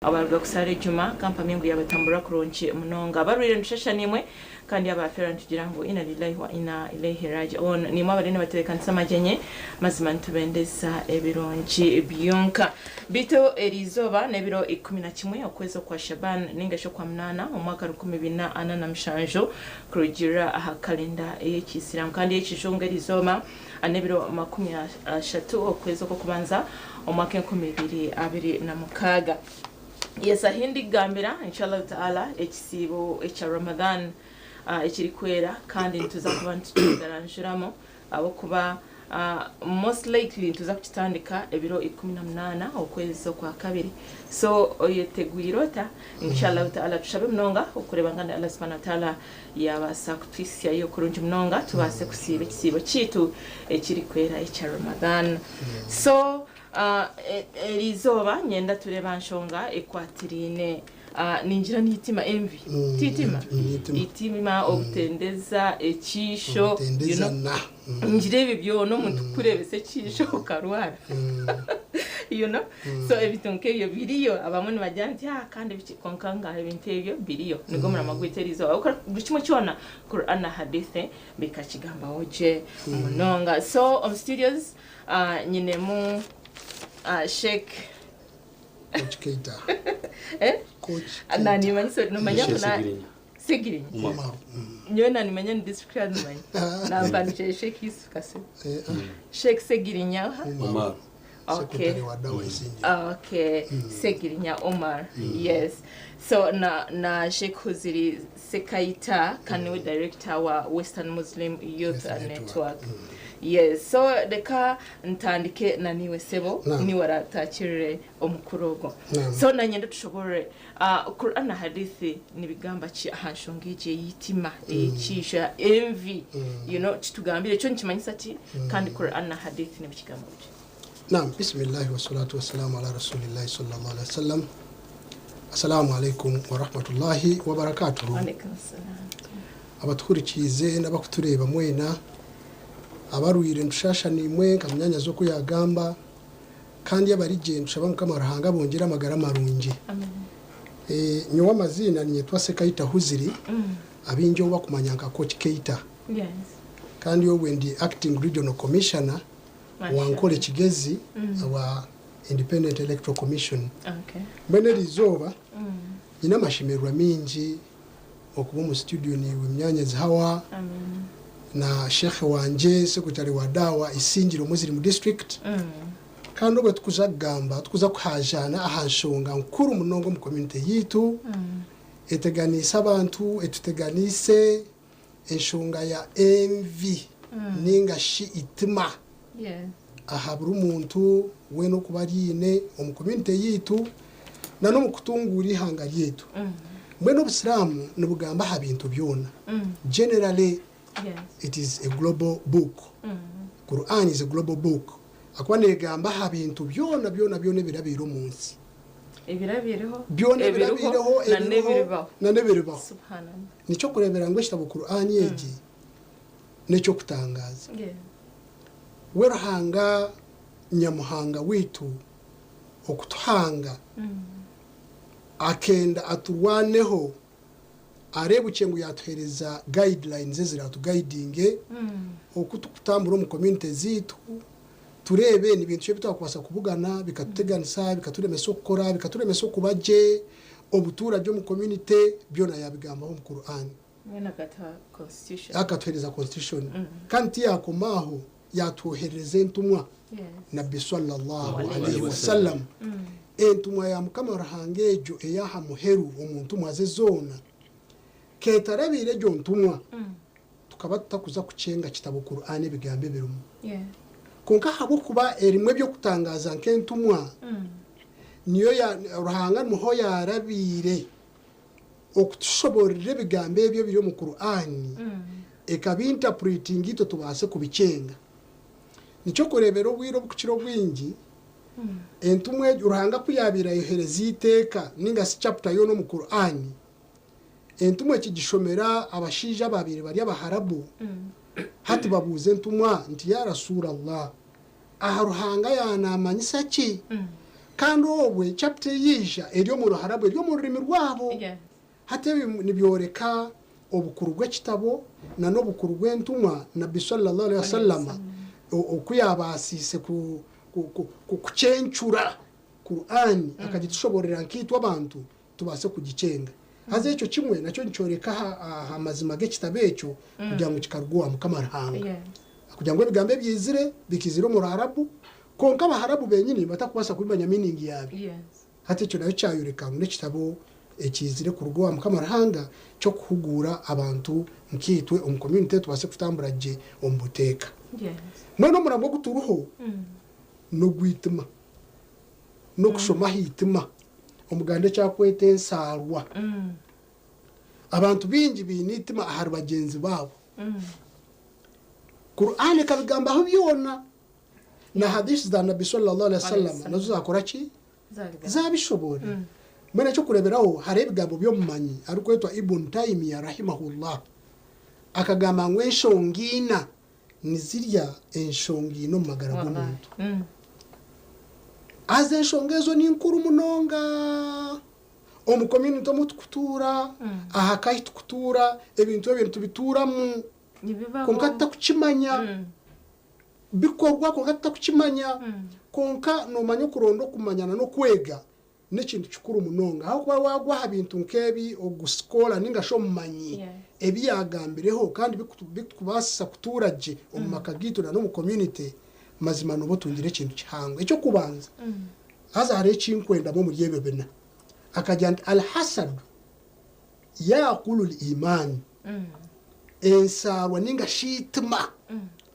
Abaruga kusaara ejuma kampamye ngu yabatambura kurungi munonga. Abarwaire nitushasha nimwe kandi abafeerwa nitugira ngu Inna lillahi wa inna ilaihi raji'un. Nimwe abariyo nibatebekanisa amagyenyi mazima nitubendeza ebirungi byonka. Beitu eriizooba n'ebiro 11 okwezi okwa Shaban ninga shi okwa munaana omwaka 1447 kurugiirira aha kalenda ey'ekiisiramu kandi ey'ekijungu eriizooba n'ebiro 30 okwezi okw'okubanza omwaka 2026. Yes ahi ndikugambira inshallah ta'ala ekisiibo ekya Ramadhan ekirikwera kandi nituza kuba nitukigaranjuramu ahabw'okuba most likely nituza kukitandika ebiro 18 okwezi okwakabiri so oyetegwire ota? Inshallah ta'ala tushabe munonga okureeba ngu Allah subhanahu wa ta'ala Yaabaasa kutuhitsyayo kurungi munonga tubaase kusiiba ekisiibo kyaitu ekirikwera ekya Ramadhan. So eri izooba nyenda tureebe aha nshonga ekwatiraine ningira ni itima, envy, ti itima? Itima, obutendeza, ekiisho, you know, ningira ebyo byona omuntu kukureebesa ekiisho okarwara you know, so ebintu nk'ebyo biriyo abamwe nibagira nti ah kandi biki kwonka ngaha ebintu ebyo biriyo nigwo muramwa gwaitu eriizooba ahabw'okuba buri kimwe kyona Quran na Hadith bikakigambaho gye munonga so omu studios nyinemu Sheikh Coach Keita. Eh? Coach Keita. Nanimanyisa nomanya ngu Sheikh na Segirinya. Segirinya. Umar. Nyowe nanimanya ni district yanimanya. Nampandikire Sheikh Yusuf Kasebe. Eh, ah, Sheikh Segirinya oha? Umar. Okay. Secretary wa Dawa Isingiro. Okay, Segirinya Omar. Yes. So na na Sheikh Huziri Sekaita kandi niwe director wa Western Muslim Youth Youth Network. Network. Yes. So reka ntandike na niwe sebo Naam. niwe aratakirire omukuru ogwo. Naam. So nanyenda tushoborore Quran na Hadith nibigamba ki aha nshonga egi ey'eitima, ey'ekiisha, envy, you know, kitugambire ekyo nikimanyisa ki kandi Quran na Hadith nibikigambaho ki? Naam, Bismillahi wassalatu wassalamu ala rasulillahi sallallahu alaihi wasallam. Assalamu alaikum warahmatullahi wabarakatuhu. Walaikum salam. Abatuhurikiize n'abakutureeba mwena, abarwaire nitushasha naimwe nka munyaanyazi oku yaagamba, kandi abari gye nitushaba Mukama Ruhanga abongyere amagara marungi. Amen. Nyowe amaziina ninyetwa Sekaita Huziri, abaingi ou bakumanya nka Coach Keita. Yes. Kandi obwe ndi Acting Regional Commissioner wa Nkore Kigezi owa Independent Electoral Commission. Okay. Mbwenu eri izooba nyine amashemererwa maingi okuba omu studio naiwe munyaanyazi Hawa Amen. na Sheikh wangye Secretary wa Dawa Isingiro Muslim District. Kandi obwe tukuza kugamba tukuza kuhajaana aha nshonga nkuru munonga omu community yaitu eteganiise abantu etuteganiise enshonga ya envy ninga shi itima aha buri muntu weena okuba aryiine omu community yaitu na n'omu kutunguura eihanga ryaitu. Mbwenu obusiraamu nibugamba aha bintu byona. Generally it is a global book. Quran is a global book ahakuba negamba aha bintu byona byona byona ebirabaire omu nsi. Ebirabaireho, Byona ebiriho ebirabaireho, na ebiriho n'ebiribaho. na n'ebiribaho. Subhanallah. Nikyokureebera ngu ekitabo Quran egi n'eky'okutangaaza. Yeah. We Ruhanga Nyamuhanga waitu okutuhanga akenda aturwaneho areebukye ngu yaatuheereza guidelines eziraatugaidinge oku turikutambura omu community zaitu, tureebe ni bintu ki ebi twakubaasa kubugana bikatuteganisa, bikaturemesa okukora, bikaturemesa okuba gye, obutuura gye omu community, byona yaabigambaho omu Quran. Mbwenu akatuha constitution. Akatuheereza constitution. Kandi tiyaakoma aho, yaatwoherereza entumwa, Nabbi swallallahu alaihi wasallam, entumwa ya Mukama Ruhanga egyo ey'aha muheru omu ntumwa ze zoona, k'etarabaire egyo ntumwa, tukaba tutakuza kukyenga kitabo Kur'ane ebigambo ebirimu. Kwonka ahabw'okuba erimu eby'okutangaaza nk'entumwa, niyo ya, Ruhanga niho yaarabiire okutushoboororera ebigambo ebyo ebiri omu Kur'ane, ekabintapuretinga itwe tubaase kubikyenga. Nikyo kureebera obwire obukukira obwingi, entumwa egyo, Ruhanga ku yaabaire ayohereza eiteeka ninga shi chapter yoona omu Kur'ane, entumwa ekigishomera abashaija abaabaire bari Abaharabu, hati babuuza entumwa nti, Ya Rasulallah, aha Ruhanga yaanaamanyisa ki? Kandi obwe chapter eyaija eri omu Ruharabu, eri omu rurimi rwabo. Hati ebi nibyoreka obukuru bw'ekitabo na n'obukuru bw'entumwa Nabbi Sallallahu Alaihi Wasallama oku yabaasiise kucencura Kur'ani akagitushoboororera nkaitwe abantu tubaase kugikyenga. Haza ekyo kimwe nakyo nikyoreka aha mazima g'ekitabo ekyo kugira ngu kikaruga owa Mukama Ruhanga. Kugira ngu ebigambo ebyaizire bikaizira omu Ruharabu kwonka Abaharabu benyini batakubaasa kubimanya meaning yaabyo. Hati ekyo nakyo kyayoreka ngu n'ekitabo ekiizire kuruga owa Mukama Ruhanga ky'okuhuguura abantu nkaitwe omu community tubaase kutambura gye omu buteeka. Mbwenu omuramwa ogu turiho n'ogw'itima, n'okushoma aha itima, Omuganda eki arikweta ensaarwa. Abantu baingi baine eitima ahari bagyenzi baabo. Kur'ane ekabigambaho byona na hadith za Nabbi Sallallahu Alaihi Wasallam nazo zakora ki? Zabishoboorora. Mbwenu ekyokureeberaho hariho ebigambo by'omumanyi arikwetwa Ibn Taymiyya Rahimahullah akagamba ngu enshonga ina nizirya enshonga ina omu magara g'omuntu. Haza enshonga ezo ni nkuru munonga omu community omu tukutuura, aha ka ahu tukutuura, ebintu ebyo nitubituuramu kwonka tutakukimanya. Bikorwa kwonka tutakukimanya. Kwonka noomanya okuronda okumanya n'okwega n'ekintu kikuru munonga ahabw'okuba waagwa aha bintu nk'ebi ogu sikola ninga shi omumanyi ebi yaagambireho kandi bikubaasisa kutuura gye omu maka gaitu na n'omu community, mazima nooba otungire ekintu kihango. Eky'okubanza, haza hariho eki nkwendamu omuri ebyo bina, akagira nti, Al-hasadu yaakulu l-imaan, ensaarwa ninga shi eitima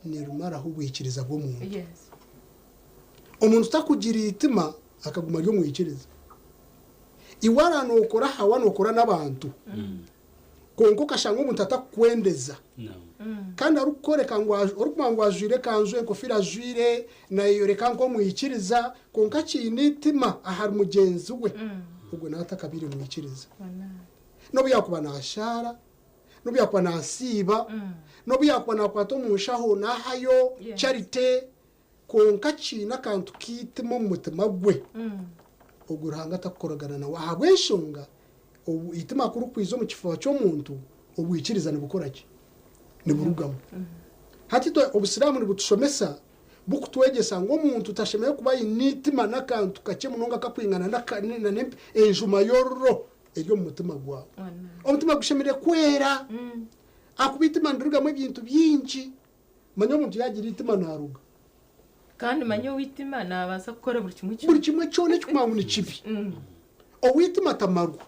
nirimaraho obwikiriza bw'omuntu. Omuntu takugira eitima akaguma ari omwikiriza. Iwe ara nokora hawa nokora n'abantu kwonka okashanga omuntu atakukwendeza kandi arikukoreka ngu orikumanya ngu ajwaire ekanzu enkofiira ajwaire nayeyoreka nk'omwikiriza kwonka akiine eitima ahari mugyenzi we ogwo nawe atakabaire mwikiriza. N'obu yakuba nashaara, n'obu yakuba nasiiba, n'obu yakuba nakwata omu nshaho nahayo charity Kwonka kiine akantu k'eitima omu mutima gwe, ogwo Ruhanga takukoragana nawe ahabw'enshonga obu eitima ku rikwiza omu kifuba ky'omuntu, obwikiriza nibukora ki? Niburugamu. Hati itwe Obusiraamu nibutushomesa bukutwegyesa ngu omuntu tashemereire kuba aine eitima n'akantu kakye munonga akakwingana n'enjuma y'oruro eri omu mutima gwawe. Omutima gushemereire kwera ahakuba eitima nirirugamu ebintu bingi. Manya omuntu yaagira eitima naaroga. Kandi manya ow'eitima naabaasa kukora buri kimwe kyona. Buri kimwe kyona ekikumanya ngu ni kibi. Ow'eitima tamarwa.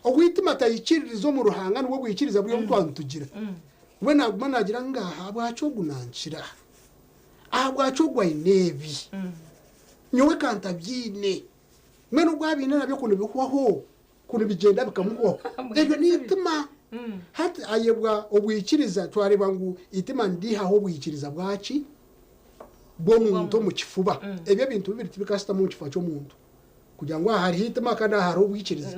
Ow'eitima taikiririza omu Ruhanga nibwo bwikiriza buriya obu twaba nitugira. We naaguma naagira ngu ahabwaki ogu nankira? Ahabwaki ogu aine ebi? Nyowe ka ntabiine. Mbwenu ogu abiine nabyo ku nibihwaho, Ku nibigyenda bikamuhwaho. Eryo n'eitima. Hati ayebwa obwikiriza, twareeba ngu eitima niriihaho obwikiriza bwaki? Bw'omuntu omu kifuba. Ebyo ebintu bibiri tibikashutama omu kifuba ky'omuntu. Kugira ngu aha hariho eitima kandi aha hariho obwikiriza.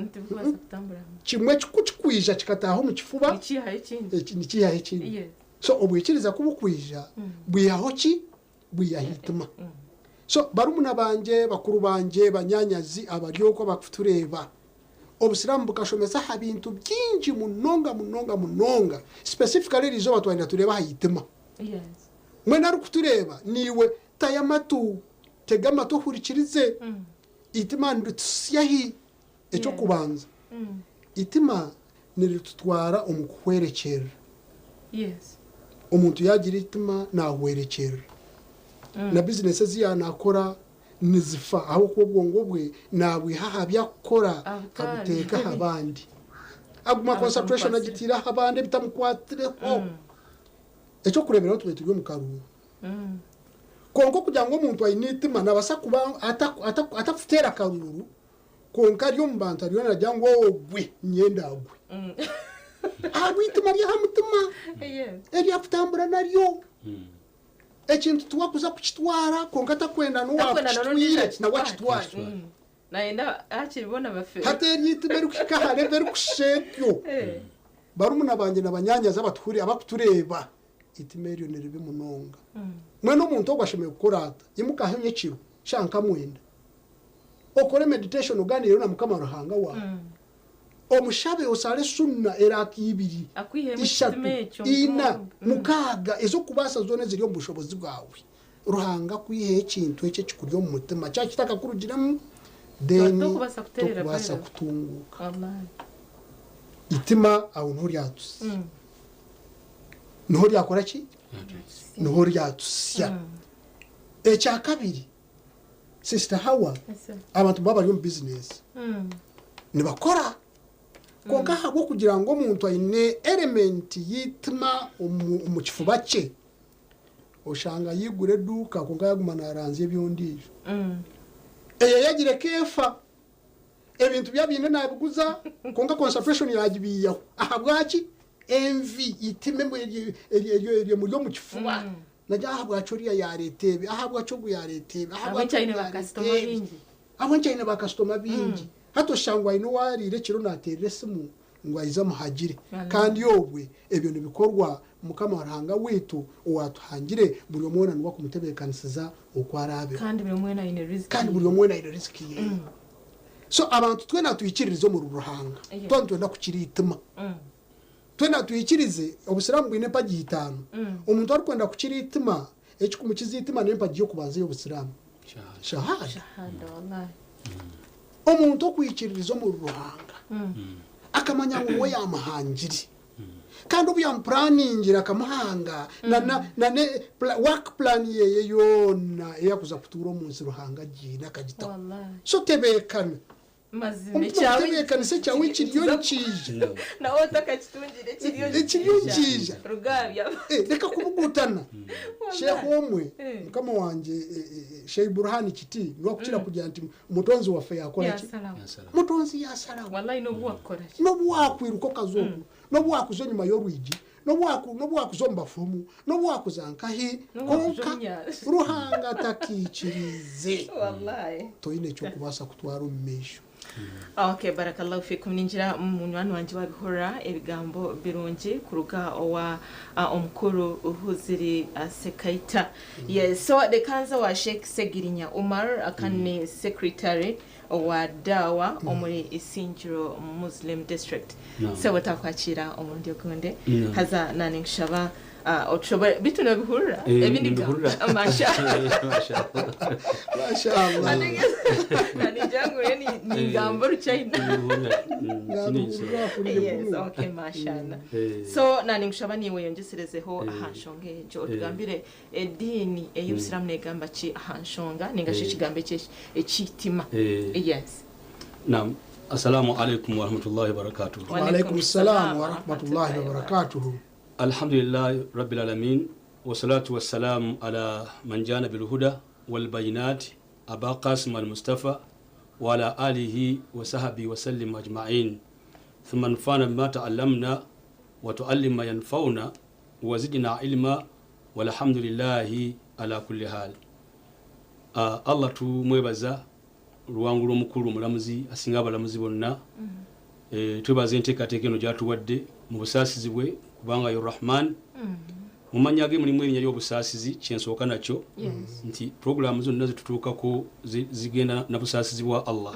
Kimwe ku kikwija kikataaha omu kifuba, nikiihaho ekindi. So obwikiriza ku bukwija, bwihaho ki? Bwihaho eitima. So barumuna bangye, bakuru bangye, banyaanyazi abari okwo abarikutureeba, Obusiraamu bukashomesa aha bintu bingi munonga munonga munonga. Specifically eriizooba twayenda tureebe aha itima. Mbwenu arikutureeba naiwe tayo amatu, tega amatu ohurikirize. Eitima nirituhitsya hi? Eky'okubanza, eitima niritutwara omu kuhwerekyerera. Omuntu yaagira eitima naahwerekyerera. Na bizinesi ezi yaanakora nizifa ahabw'okuba obwongo bwe naabwiha aha bi arikukora abuteeka aha bandi. Aguma concentration agitaire aha bandi ebitamukwatireho. Eky'okureeberaho tubaire turi omu karuuru. Kwonka okugira ngu omuntu aine eitima naabaasa kuba atakuteera akaruuru Kwonka ari omu bantu ariyo naagira ngu ogwe niinyenda agwe. Ahabw'eitima ry'aha mutima eri arikutambura naryo. Ekintu tiwakuza kukitwara kwonka takwenda n'owaakukitwire nawe akitware. Hati eryo eitima erikuhika aha level erikushusha etyo, barumuna bangye na banyaanyazi abakutureeba, eitima eryo ni ribi munonga. Mbwenu omuntu ogwo ashemereire kukora ata? Imuka aho nyekiro, shaaha nka mwenda. Okore meditation oganiire na Mukama Ruhanga waawe. Omushabe osaare sunna eraaka ibiri, Akwihemu ishatu, ekitima ekyo, omutima ina, omubi. mukaaga ez'okubaasa zoona eziri omu bushobozi bwawe. Ruhanga akwiheho ekintu ekyo ekikuri omu mutima kyaba kitakakurugiremu then Tokubaasa kutereera tokubaasa bwera. kutunguuka. Wallahi. Eitima aho niho ryatusya. Niho ryakora ki? Niho ryatusya. Ekyakabiri, Sister Hawa, Yes, sir. abantu baba bari omu bizinesi nibakora kwonka ahabw'okugira ngu omuntu aine element y'eitima omu omu kifuba kye, oshanga yaigura eduuka kwonka yaguma naranzya eby'ondiijo. Eyo yagireka efa, ebintu bi abiine nabiguza kwonka concentration yagibiihaho. Ahabwaki? Envy, eitima erimuri omu kifuba. Nagira ahabwaki oriya yareeta ebi, ahabwaki ogu yareeta ebi, ahabwaki Ahabw'enki aine ogu ba yareeta kasitoma ebi. baingi? Ahabw'enki aine ba kasitoma baingi? Hati oshusha ngu aine ou ariire ekiro naateerera esimu ngu aije amuhagire. Kandi obwe ebyo nibikorwa Mukama Ruhanga waitu owaatuhangire, buri omwe weena niwe akumutebeekanisiza oku araabeho. Kandi buri omwe weena aine riziki Kandi ye. buri omwe weena aine riziki ye. So abantu twena twikiririze omuri Ruhanga. Twaba nitwenda kukira eitima. Twena twikirize, Obusiraamu bwine empagi itaano. Omuntu arikwenda kukira eitima, ekikumukiza eitima n'empagi y'okubanza ey'Obusiraamu. Shahada. Shahada, wallahi. Omuntu okwikiririza omuri Ruhanga, akamanya ngu niwe yaamuhangire, kandi obu yaamupuraaningire akamuhanga, na na na ne work plan yeye yoona ei arikuza kutuura omu nsi Ruhanga agiine akagitaho. Wallahi. So tebeekana. Mazima Omutima ekyawe gutebeekanise ekyawe ekiriyo nikiija. Nawe otakakitungire ekiriyo Ekiriyo nikiija. Rugabya. Eh, reka kubugutana. Sheikh omwe Eh. mukama wangye eh, eh, Sheikh Burhani Kiti niwe akukira kugira nti mutonzi waffe yakora ki? Yasalawo. Mutonzi yasalawo. Wallahi n'obu wakukora ki? N'obu wakwiruka okaza oku, n'obu wakuza enyima y'orwigi, n'obu waku n'obu wakuza omu bafumu, n'obu wakuza nkahi, N'obu wakuza kwonka omu nyanja. Ruhanga atakiikiriize Wallahi. toine eky'okubaasa kutwara omu maisho. Okay, barakallahu fikum. Ningira munywani wangye wabihurira ebigambo birungi kuruga owa omukuru Huziri Sekaita. Yes, so reka nze owa Sheikh Segirinya Umar kandi ni secretary owa Dawa omuri Isingiro Muslim District. Naam. Sebo takwakira omurundi ogundi. Naam. Haza nane nkushaba otushobore bitu nobihurira Eh, ebindi nibihurira. Masha. Masha Allah. Mashallah. Ningira ngu rero ningamba oruchina. Nibihurira. Nabihurira ahurire Yes, bumwe. okay, mashallah. Eh. So nane nkushaba niiwe oyongyeserezeho Eh. aha nshonga egyo otugambire ediini ey'obusiraamu negamba ki aha nshonga ninga shi Eh. ekigambo ekyo ekiitima. Eh. Yes. Naam. Assalamu alaikum warahmatullahi wabarakatuh. Wa alaikum salam wa rahmatullahi wa barakatuhu. Alhamdulillahi rabbil alamin wassalatu wassalamu ala man jana bil huda wal bayinat Aba Qasim al Mustafa wa ala alihi wa sahbihi wa sallim ajma'in thumma anfa'na bima ta'allamna wa tu'allim ma yanfa'una wa zidna ilma walhamdulillahi ala kulli hal. Allah tumwebaza Ruwangula omukulu omulamuzi asinga abalamuzi bonna. Twebaza enteekateeka eno gy'atuwadde mu busaasizi bwe kubanga ye Rahman. Mu mannya ge mulimu erinnya ly'obusaasizi kyensooka nakyo nti puroguraamu zonna zetutuukako zigenda na busaasizi bwa Allah.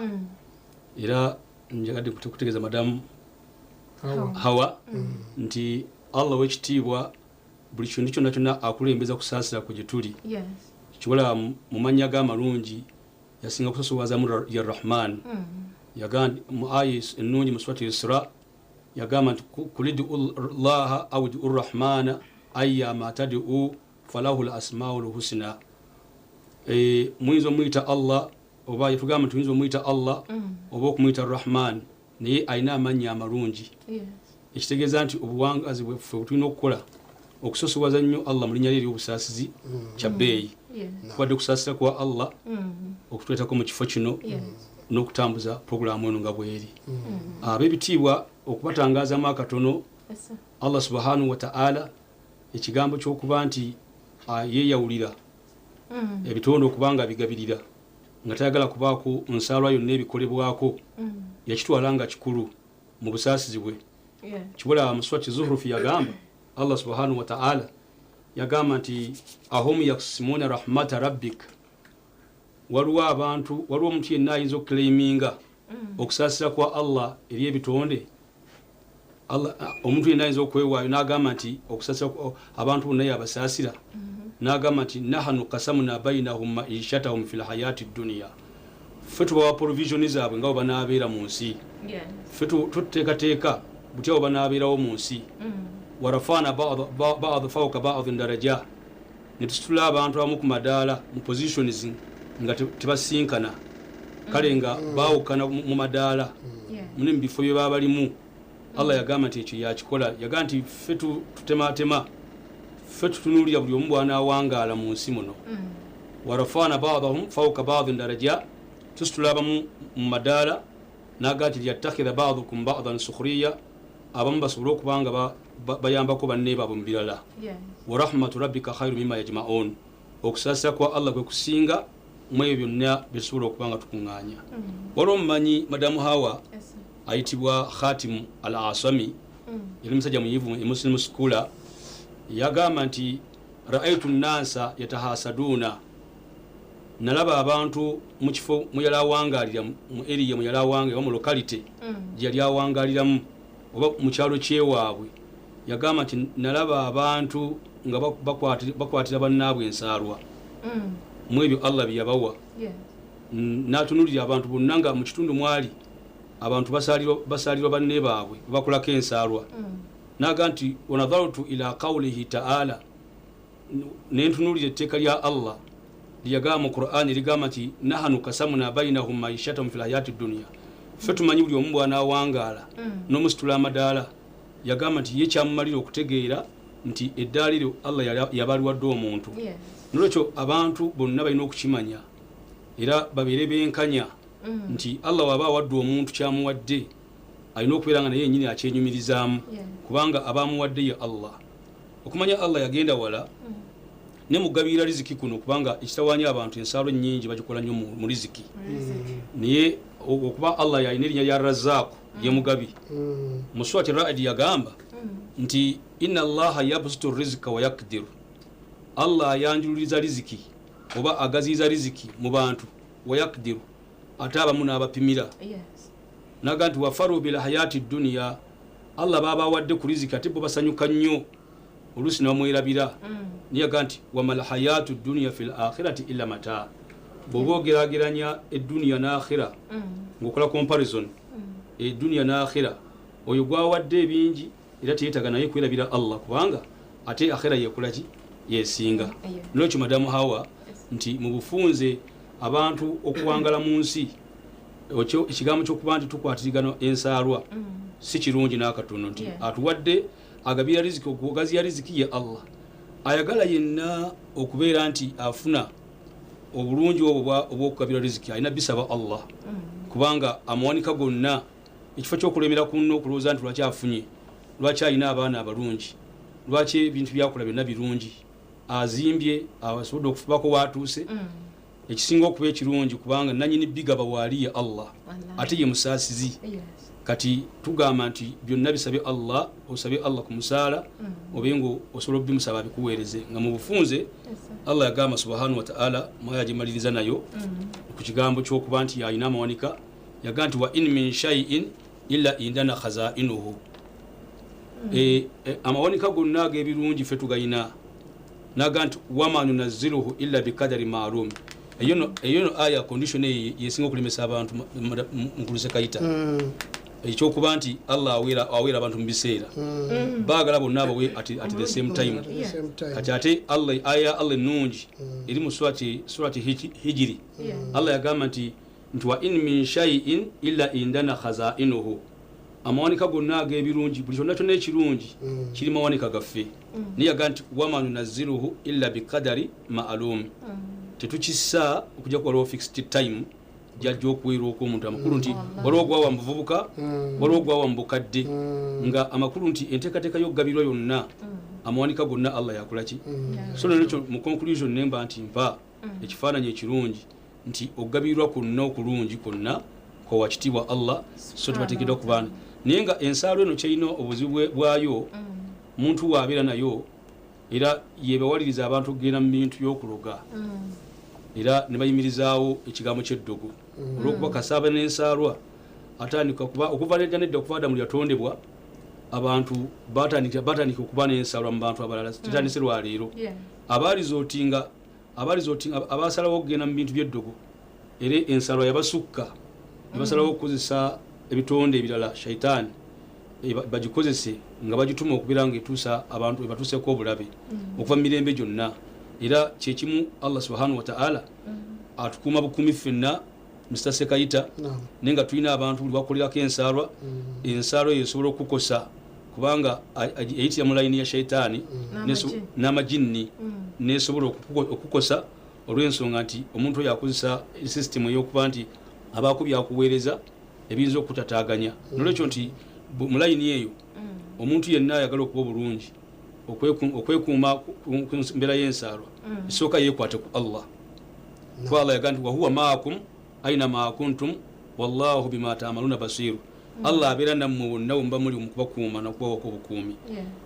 Era njagadde kutegeeza madamu Hawa. Hawa nti Allah ow'ekitiibwa buli kintu kyonna kyonna akulembeza kusaasira kwe gye tuli. Kiwala mu mannya ge amalungi yasinga kusosowazamu ya Rahman. Yagamba mu aya ennungi mu surati Isra yagamba nti kul ud'u llaha aw ud'u rrahmana ayyama tad'u falahu l-asmaul husna. Muyinza omuyita Allah oba yatugamba nti muyinza omuyita Allah oba okumuyita Rahman, naye alina amannya amalungi. Ekitegeeza nti obuwangazi bwaffe tulina okukola okusosowaza nnyo Allah mu linnya lye ery'obusaasizi kya bbeeyi. Kubadde okusaasira kwa Allah okutuleetako mu kifo kino n'okutambuza puroguraamu eno nga bw'eri. Ab'ebitiibwa okubatangaazamu akatono, Allah subhanahu wa ta'ala ekigambo ky'okuba nti yeeyawulira ebitonde okuba nga bigabirira nga tayagala kubaako nsaalwa yonna ebikolebwako, yakitwala nga kikulu mu busaasizi bwe. Kibula mu surati Zuhrufi yagamba Allah subhanahu wa ta'ala yagamba nti ahum yaksimuna rahmata rabbik Waliwo abantu, waliwo omuntu yenna ayinza okuclaiminga okusaasira kwa Allah eri ebitonde? Omuntu yenna ayinza okwewaayo n'agamba nti okusaasira abantu bonna yabasaasira, n'agamba nti nahanu kasamuna bainahum maishatahum fi lhayati duniya, ffe tubawa provision zaabwe nga bwe banaabeera mu nsi. Ffe tuteekateeka butya bwe banaabeerawo mu nsi. Warafana badu fauka badin daraja, ne tusitula abantu abamu ku madaala mu positions nga tebasinkana, kale nga baawukana mu madaala mune mu bifo bye baba balimu. Allah yagamba nti ekyo yakikola, yagamba nti ffe tutematema, ffe tutunuulira buli omu bw'anaawangaala mu nsi muno. Warafana badahum fauka badin daraja, tusitula abamu mu madaala, naga nti liyattakhidha badukum badan sukhriya, abamu basobole okuba nga bayambako banne baabwe mu birala. Wa rahmatu rabbika khairu mimma yajmaun, okusaasira kwa Allah kwe kusinga mu ebyo byonna byetusobola okuba nga tukuŋŋaanya. Waliwo omumanyi, Madamu Hawa, ayitibwa Khatimu Al Asami, yali musajja muyivu, muslim scholar, yagamba nti raaitu nnansa yatahasaduuna, nalaba abantu mu kifo mwe yali awangalira, mu area mwe yali awangalira, oba mu locality gye yali awangaliramu, oba mu kyalo kyewaabwe. Yagamba nti nalaba abantu nga bakwatira bannaabwe ensaalwa mu ebyo Allah bye yabawa. N'atunuulira abantu bonna nga mu kitundu mwali abantu basaalirwa banne baabwe, babakolako ensaalwa. N'agamba nti wanadhartu ila qawlihi ta'ala, nentunuulira etteeka lya Allah lyeyagamba mu Qur'ani, ligamba nti nahanu kasamuna bainahum maishatahum fil hayati dunya, ffe tumanyi buli omu bw'anaawangaala n'omusitula amadaala. Yagamba nti ye kyamumalira okutegeera nti eddaala eryo Allah yabaliwadde omuntu. Nolwekyo abantu bonna balina okukimanya era babeere benkanya nti Allah waba awadde omuntu kyamuwadde, alina okubeera nga naye yennyini akyenyumirizaamu, kubanga aba amuwadde ye Allah. Okumanya Allah yagenda wala ne mugabirira riziki kuno, kubanga ekitawaanya abantu ensaalo ennyingi bagikola nnyo mu riziki. Naye okuba Allah yalina erinnya lya Razaaku, ye mugabi. Mu surati Ra'd yagamba nti inna Allaha yabsutu rizika wa yakdiru, Allah ayanjululiza riziki oba agaziyiza riziki mu bantu, wa yakdiru, ate abamu n'abapimira. Naga nti wafaru bil hayati dunya, Allah babawadde ku riziki ate bo basanyuka nnyo oluusi ne bamwerabira. Naye yaga nti wamal hayatu dunya fil akhirati illa mata, bw'oba ogeraageranya eduniya n'akhira ng'okola comparison eduniya n'akhira, oyo gwawadde ebingi era teyeetaaga naye kwerabira Allah, kubanga ate akhira yekola ki, yesinga. Nolwekyo Madamu Hawa, nti mu bufunze abantu okuwangala mu nsi, ekigambo ky'okuba nti tukwatirigana ensaalwa si kirungi n'akatono, nti atuwadde agabira riziki, okugaziya riziki ye Allah. Ayagala yenna okubeera nti afuna obulungi obwo obw'okugabira riziki alina bisaba Allah, kubanga amawanika gonna, ekifo ky'okulemera ku nno okulowooza nti lwaki afunye, lwaki alina abaana abalungi, lwaki ebintu byakola byonna birungi, azimbye, asobodde okufubako waatuuse, ekisinga okuba ekirungi, kubanga nanyini bigaba waali ye Allah, ate ye musaasizi. Kati tugamba nti byonna bisabe Allah, osabe Allah ku musaala, obe nga osobola obimusaba abikuweereze nga mu bufunze. Allah yagamba subhanahu wa ta'ala mwaya gimaliriza nayo ku kigambo ky'okuba nti yalina amawanika, yagamba nti wa in min shay'in illa indana khazainuhu. Amawanika gonna ag'ebirungi ffe tugayina. Naga nti wama nunazziruhu illa bikadari maalum. Eyo no aya condition eyo yesinga okulemesa abantu mu kayita. Ekyokuba nti Allah aweera abantu mu biseera, baagala bonna abawe at the same time. Kati ate Allah, aya Allah ennungi eri mu surati Hijiri, Allah yagamba nti wa in min shay'in illa indana khazainuhu, amawanika gonna ag'ebirungi, buli kyonna kyonna ekirungi kiri mawanika gaffe. Naye yagamba nti wama nunazziruhu illa bikadari maalum, tetukissa okujja ku waliwo fixed time jajja okuweerwa okw'omuntu. Amakulu nti waliwo gwawa mu buvubuka, waliwo gwawa mu bukadde, nga amakulu nti enteekateeka y'okugabirwa yonna, amawanika gonna Allah yakola ki. So nolwekyo mu conclusion nemba nti mpa ekifaananyi ekirungi nti okugabirwa kwonna okulungi kwonna kwa kitiibwa Allah, so tebateekeddwa kubaana. Naye nga ensaalo eno kyerina obuzibu bwayo, muntu waabeera nayo era yebawaliriza abantu okugenda mu bintu by'okuloga. Era ne bayimirizaawo ekigambo ky'eddogo olw'okuba kasaaba n'ensaalwa atandika kuba okuva nedda nedda okuva Adamu yatondebwa abantu batandika batandika okuba n'ensaalwa mu bantu abalala tetandise lwaleero. Abaalizootinga abaalizootinga abasalawo okugenda mu bintu by'eddogo era ensaalwa yabasukka ne basalawo okukozesa ebitonde ebirala shaitaani bagikozese nga bagituma okubeera nga etuusa abantu ebatuuseko obulabe okuva mu mirembe gyonna. Era kyekimu Allah subhanahu wataala atukuuma bukuumi ffenna Mr Sekayita, naye nga tulina abantu buli bakukolerako ensaalwa, ensaalwa eyo esobola okukukosa kubanga eyitira mu layini ya shaitaani n'amajinni nesobola okukukosa olw'ensonga nti omuntu oyo akozesa sisitimu ey'okuba nti abaako byakuweereza ebiyinza okukutataaganya. Nolwekyo nti mu layini eyo omuntu yenna ayagala okuba obulungi okwekuuma ku mbeera y'ensaalwa esooka yeekwate ku Allah, kuba Allah yagaa nti wahuwa maakum aina ma kuntum wallahu bima tamaluna basiru. Allah abeera nammwe wonna wemuba muli mukubakuuma nokubawako obukuumi,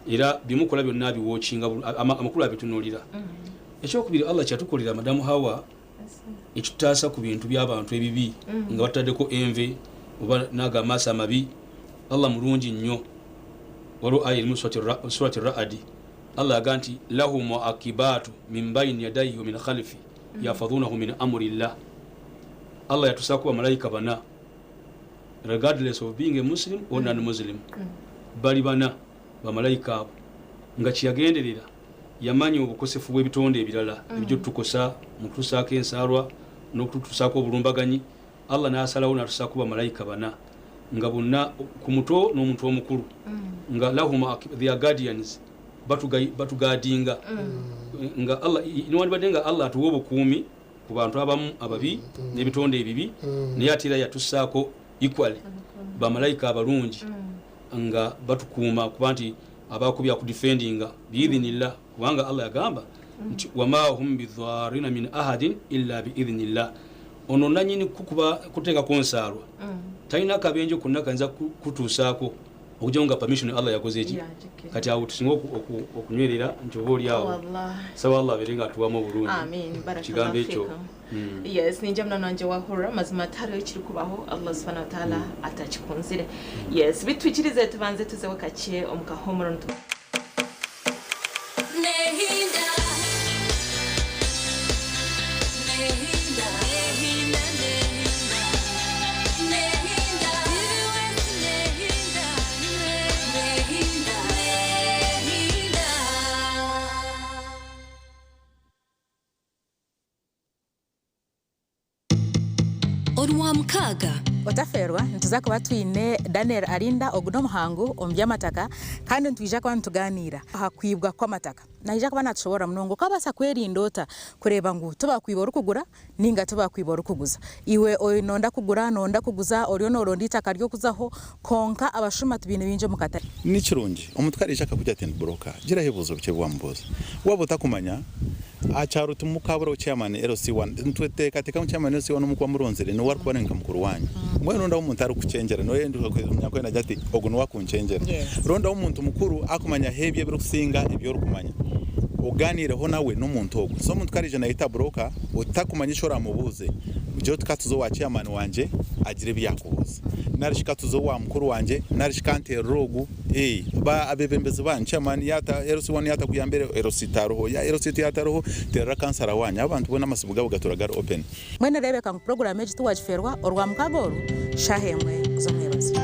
era byemukola byonna abiwookinga, amakulu abitunuulira. Ekyokubiri, Allah kyatukolera madamu Hawa ekitutaasa ku bintu by'abantu ebibi nga batutaddeko enve oba naago amaaso amabi. Allah mulungi nnyo. Waliwo aya erimu surati Raadi, Allah yaga nti lahu muakibaatu min bayini yadaihi wa min khalfi yafadhunahu min amurillah. Allah yatusaako bamalayika bana regardless of being a Muslim or non Muslim, bali bana bamalayika abo nga kyeyagenderera yamanya obukosefu bw'ebitonde ebirala ebijja otutukosa mu kutusaako ensaalwa n'okututusaako obulumbaganyi. Allah n'asalawo n'atusaako bamalayika bana nga bonna ku muto n'omuntu omukulu nga lahum their guardians, batugadinga nga Allah newandibadde nga Allah atuwa obukuumi ku bantu abamu ababi n'ebitonde ebibi, naye ate era yatussaako equally bamalayika abalungi nga batukuuma kuba nti abaako byakudefendinga biidhinillah, kubanga Allah yagamba nti wama hum bidharina min ahadin illa biidhinillah. Ono nanyini kukuba kuteekako nsaalwa talina kabenje konna kayinza kutuusaako okujjamu nga permission Allah yakoze eki. Kati awo tusinga okunywerera nti oba oli awo saba Allah abeere nga atuwamu obulungi kigambo ekyo. Yes, ninja muna nanje wahurra mazima tariyo ekiri kubaho Allah subhanahu wa ta'ala atakikunzire. Yes, bitwikirize tubanze tuzeho kakye omu kahumuro. Nehinda, nehinda, nehinda, nehinda, nehinda, nehinda, nehinda. Orwamukaaga. Otaferwa, nituza kuba twine Daniel Arinda, ogu n'omuhangu omu by'amataka, kandi nitwija kuba nituganiira aha kwibwa kw'amataka. Naija kuba natushobora munonga okabaasa kwerinda ota kureeba ngu tibakwiba orikugura ninga tibakwiba orikuguza. Iwe ori nonda kugura, nonda kuguza, oriyo noronda eitaka ry'okuzaho, konka abashuma tibaine bingi omu katare. Ni kirungi omuntu ku ariija akakugira ati ndi buroka, giraho ebibuuzo bikye ebi waamubuuza. Waaba otakumanya, aha kyaro timukaburaho chairman LC one. Nituteekateeka ngu chairman LC one omukuba muronzire niwe arikuba ari nka mukuru wanyu. Mbwenu rondaho omuntu arikukuchengyera, noyenda kumanya ku nagira ati ogu niwe akunchengyera. Rondaho omuntu mukuru akumanya ahu ebye ebirikusinga ebi orikumanya. Ogaaniireho nawe n'omuntu ogwo. So omuntu ku ariija naayeta buroka, otakumanya eki oraamubuuze, mugire oti ka tuze owa chairman wangye agire ebi yaakubuuza. Nari shi ka tuze owa mukuru wangye, nari shi ka nteerere ogu. Ee, ba abeebembezi baanyu, chairman yaata, LC one yaatakuyamba LC tariho, ya LC two yaatariho, teerera kansara waanyu. Abantu boona amasimu gaabo gatuura gari open. Mbwenu reebeka ngu puroguraamu egi tiwaagifeerwa Orwamukaaga oru, shaaha emwe z'omwebazyo.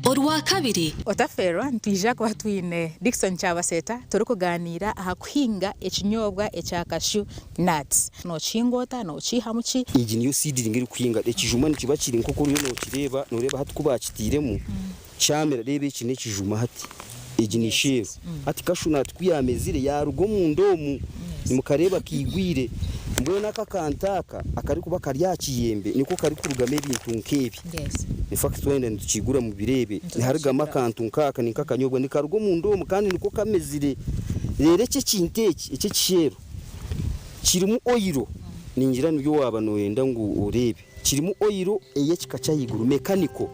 Orwakabiri. Otaferwa, nitwija kuba twine Dickson Kyabaseeta turikuganiira aha kuhinga ekinyobwa ekya cashew nuts. Nokihinga ota? Nokiihamu ki? Egi niyo seedling erikuhinga. Ekijuma nikiba kiri nk'oku oriyo nokireeba, noreeba hati ku baakitairemu kyamera. Reeba eki n'ekijuma hati. Egi ni shell. Hati cashew nut ku yaamezire yaaruga omunda omu, nimukareeba kaigwire. Mbwenu aka akantu aka akarikuba kari aha kiyembe niko karikurugamu ebintu nk'ebi. In fact twayenda nitukigura mubireebe. Niharugamu akantu nk'aka ni nk'akanyobwa nikaruga omunda omu kandi niko kamezire. Reero eki ekintu eki eky'ekisheero kirimu oil ningira nibyo waaba nooyenda ngu oreebe. Kirimu oil ey'ekika ky'ahaiguru mechanical.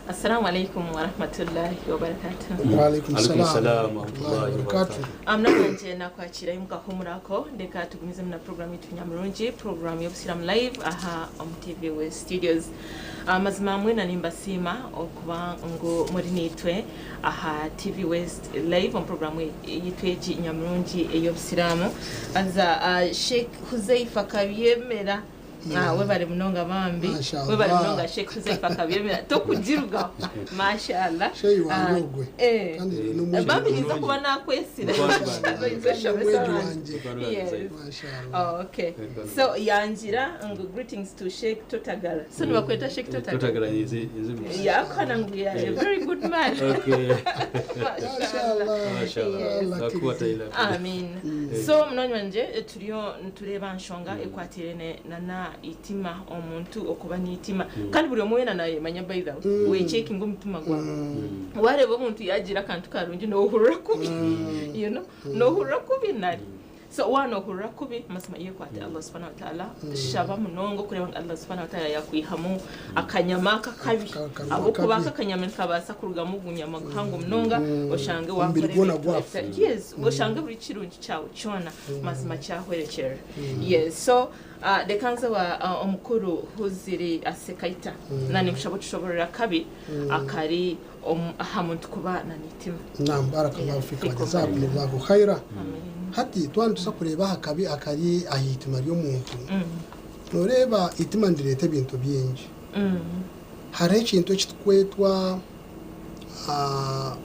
Assalamu alaikum warahmatullahi wabarakatuh. Wa alaikum Alaikum salam salam wa wa rahmatullahi wa rahmatullahi wa barakatuh. barakatuh. Amnawanje nakwakira mukahumurako ndeka tugumizemu na program yitu nyamurungi, program y'obusiramu live aha omu TV we studios. Amazima mwena nimbasiima okuba ngu muri niitwe aha TV West live omu program yitu egi nyamurungi ey'obusiramu. Aza Sheikh Huzaifa Kabyemera. Webale munonga bambi. Mashallah. Webale munonga Sheikh Huzaifa Kabyemera, tokugirugaho, mashallah. Sheyi wange ogwe. Eh. Kandi Eh. n'omwegi Bambi wange. nyinza kuba nakwesira. Mukwano gwange. N'omwegi wange. Yes. Mashallah. Oh, okay. So yangira ngu greetings to Sheikh Totagala. So nibakweta Sheikh Totagala. Totagala nze nze. Yakana ngu ya a very good man. Okay. Mashallah. Mashallah. Allah La quwwata illa billah. Amin. So munonyi wanje turiyo nitureeba nshonga ekwatirene nana itima, omuntu okuba n'itima, kandi buri omwe weena nayemanya, by the way, wechekinga omutima gwawe, wareba omuntu yagira akantu karungi nohurira kubi, nohurira kubi nari. So wanohurira kubi, mazima yekwate Allah subhanahu wa ta'ala, shaba munonga okureba ngu Allah subhanahu wa ta'ala yakwihamu akanyama kakabi, abokuba kabi. aka akanyama nikabaasa kurugamu ogunyama guhango munonga, oshange Omubiri wakora gwona ebintu gwafa. Yes, oshange buri kirungi kyawe kyona mazima kyahwerekyerera. Yes, so reka nze wa omukuru Huziri Asekaita, nani nkushaba otushoborera akabi akari aha muntu kuba nanitima. Naam, barakallahu fika wa Fikum. jazakumullahu khaira. Hati twaba nituza kureeba aha kabi akari aha itima ry'omuntu. Noreeba itima nirireeta ebintu bingi. Hariho ekintu ekirikwetwa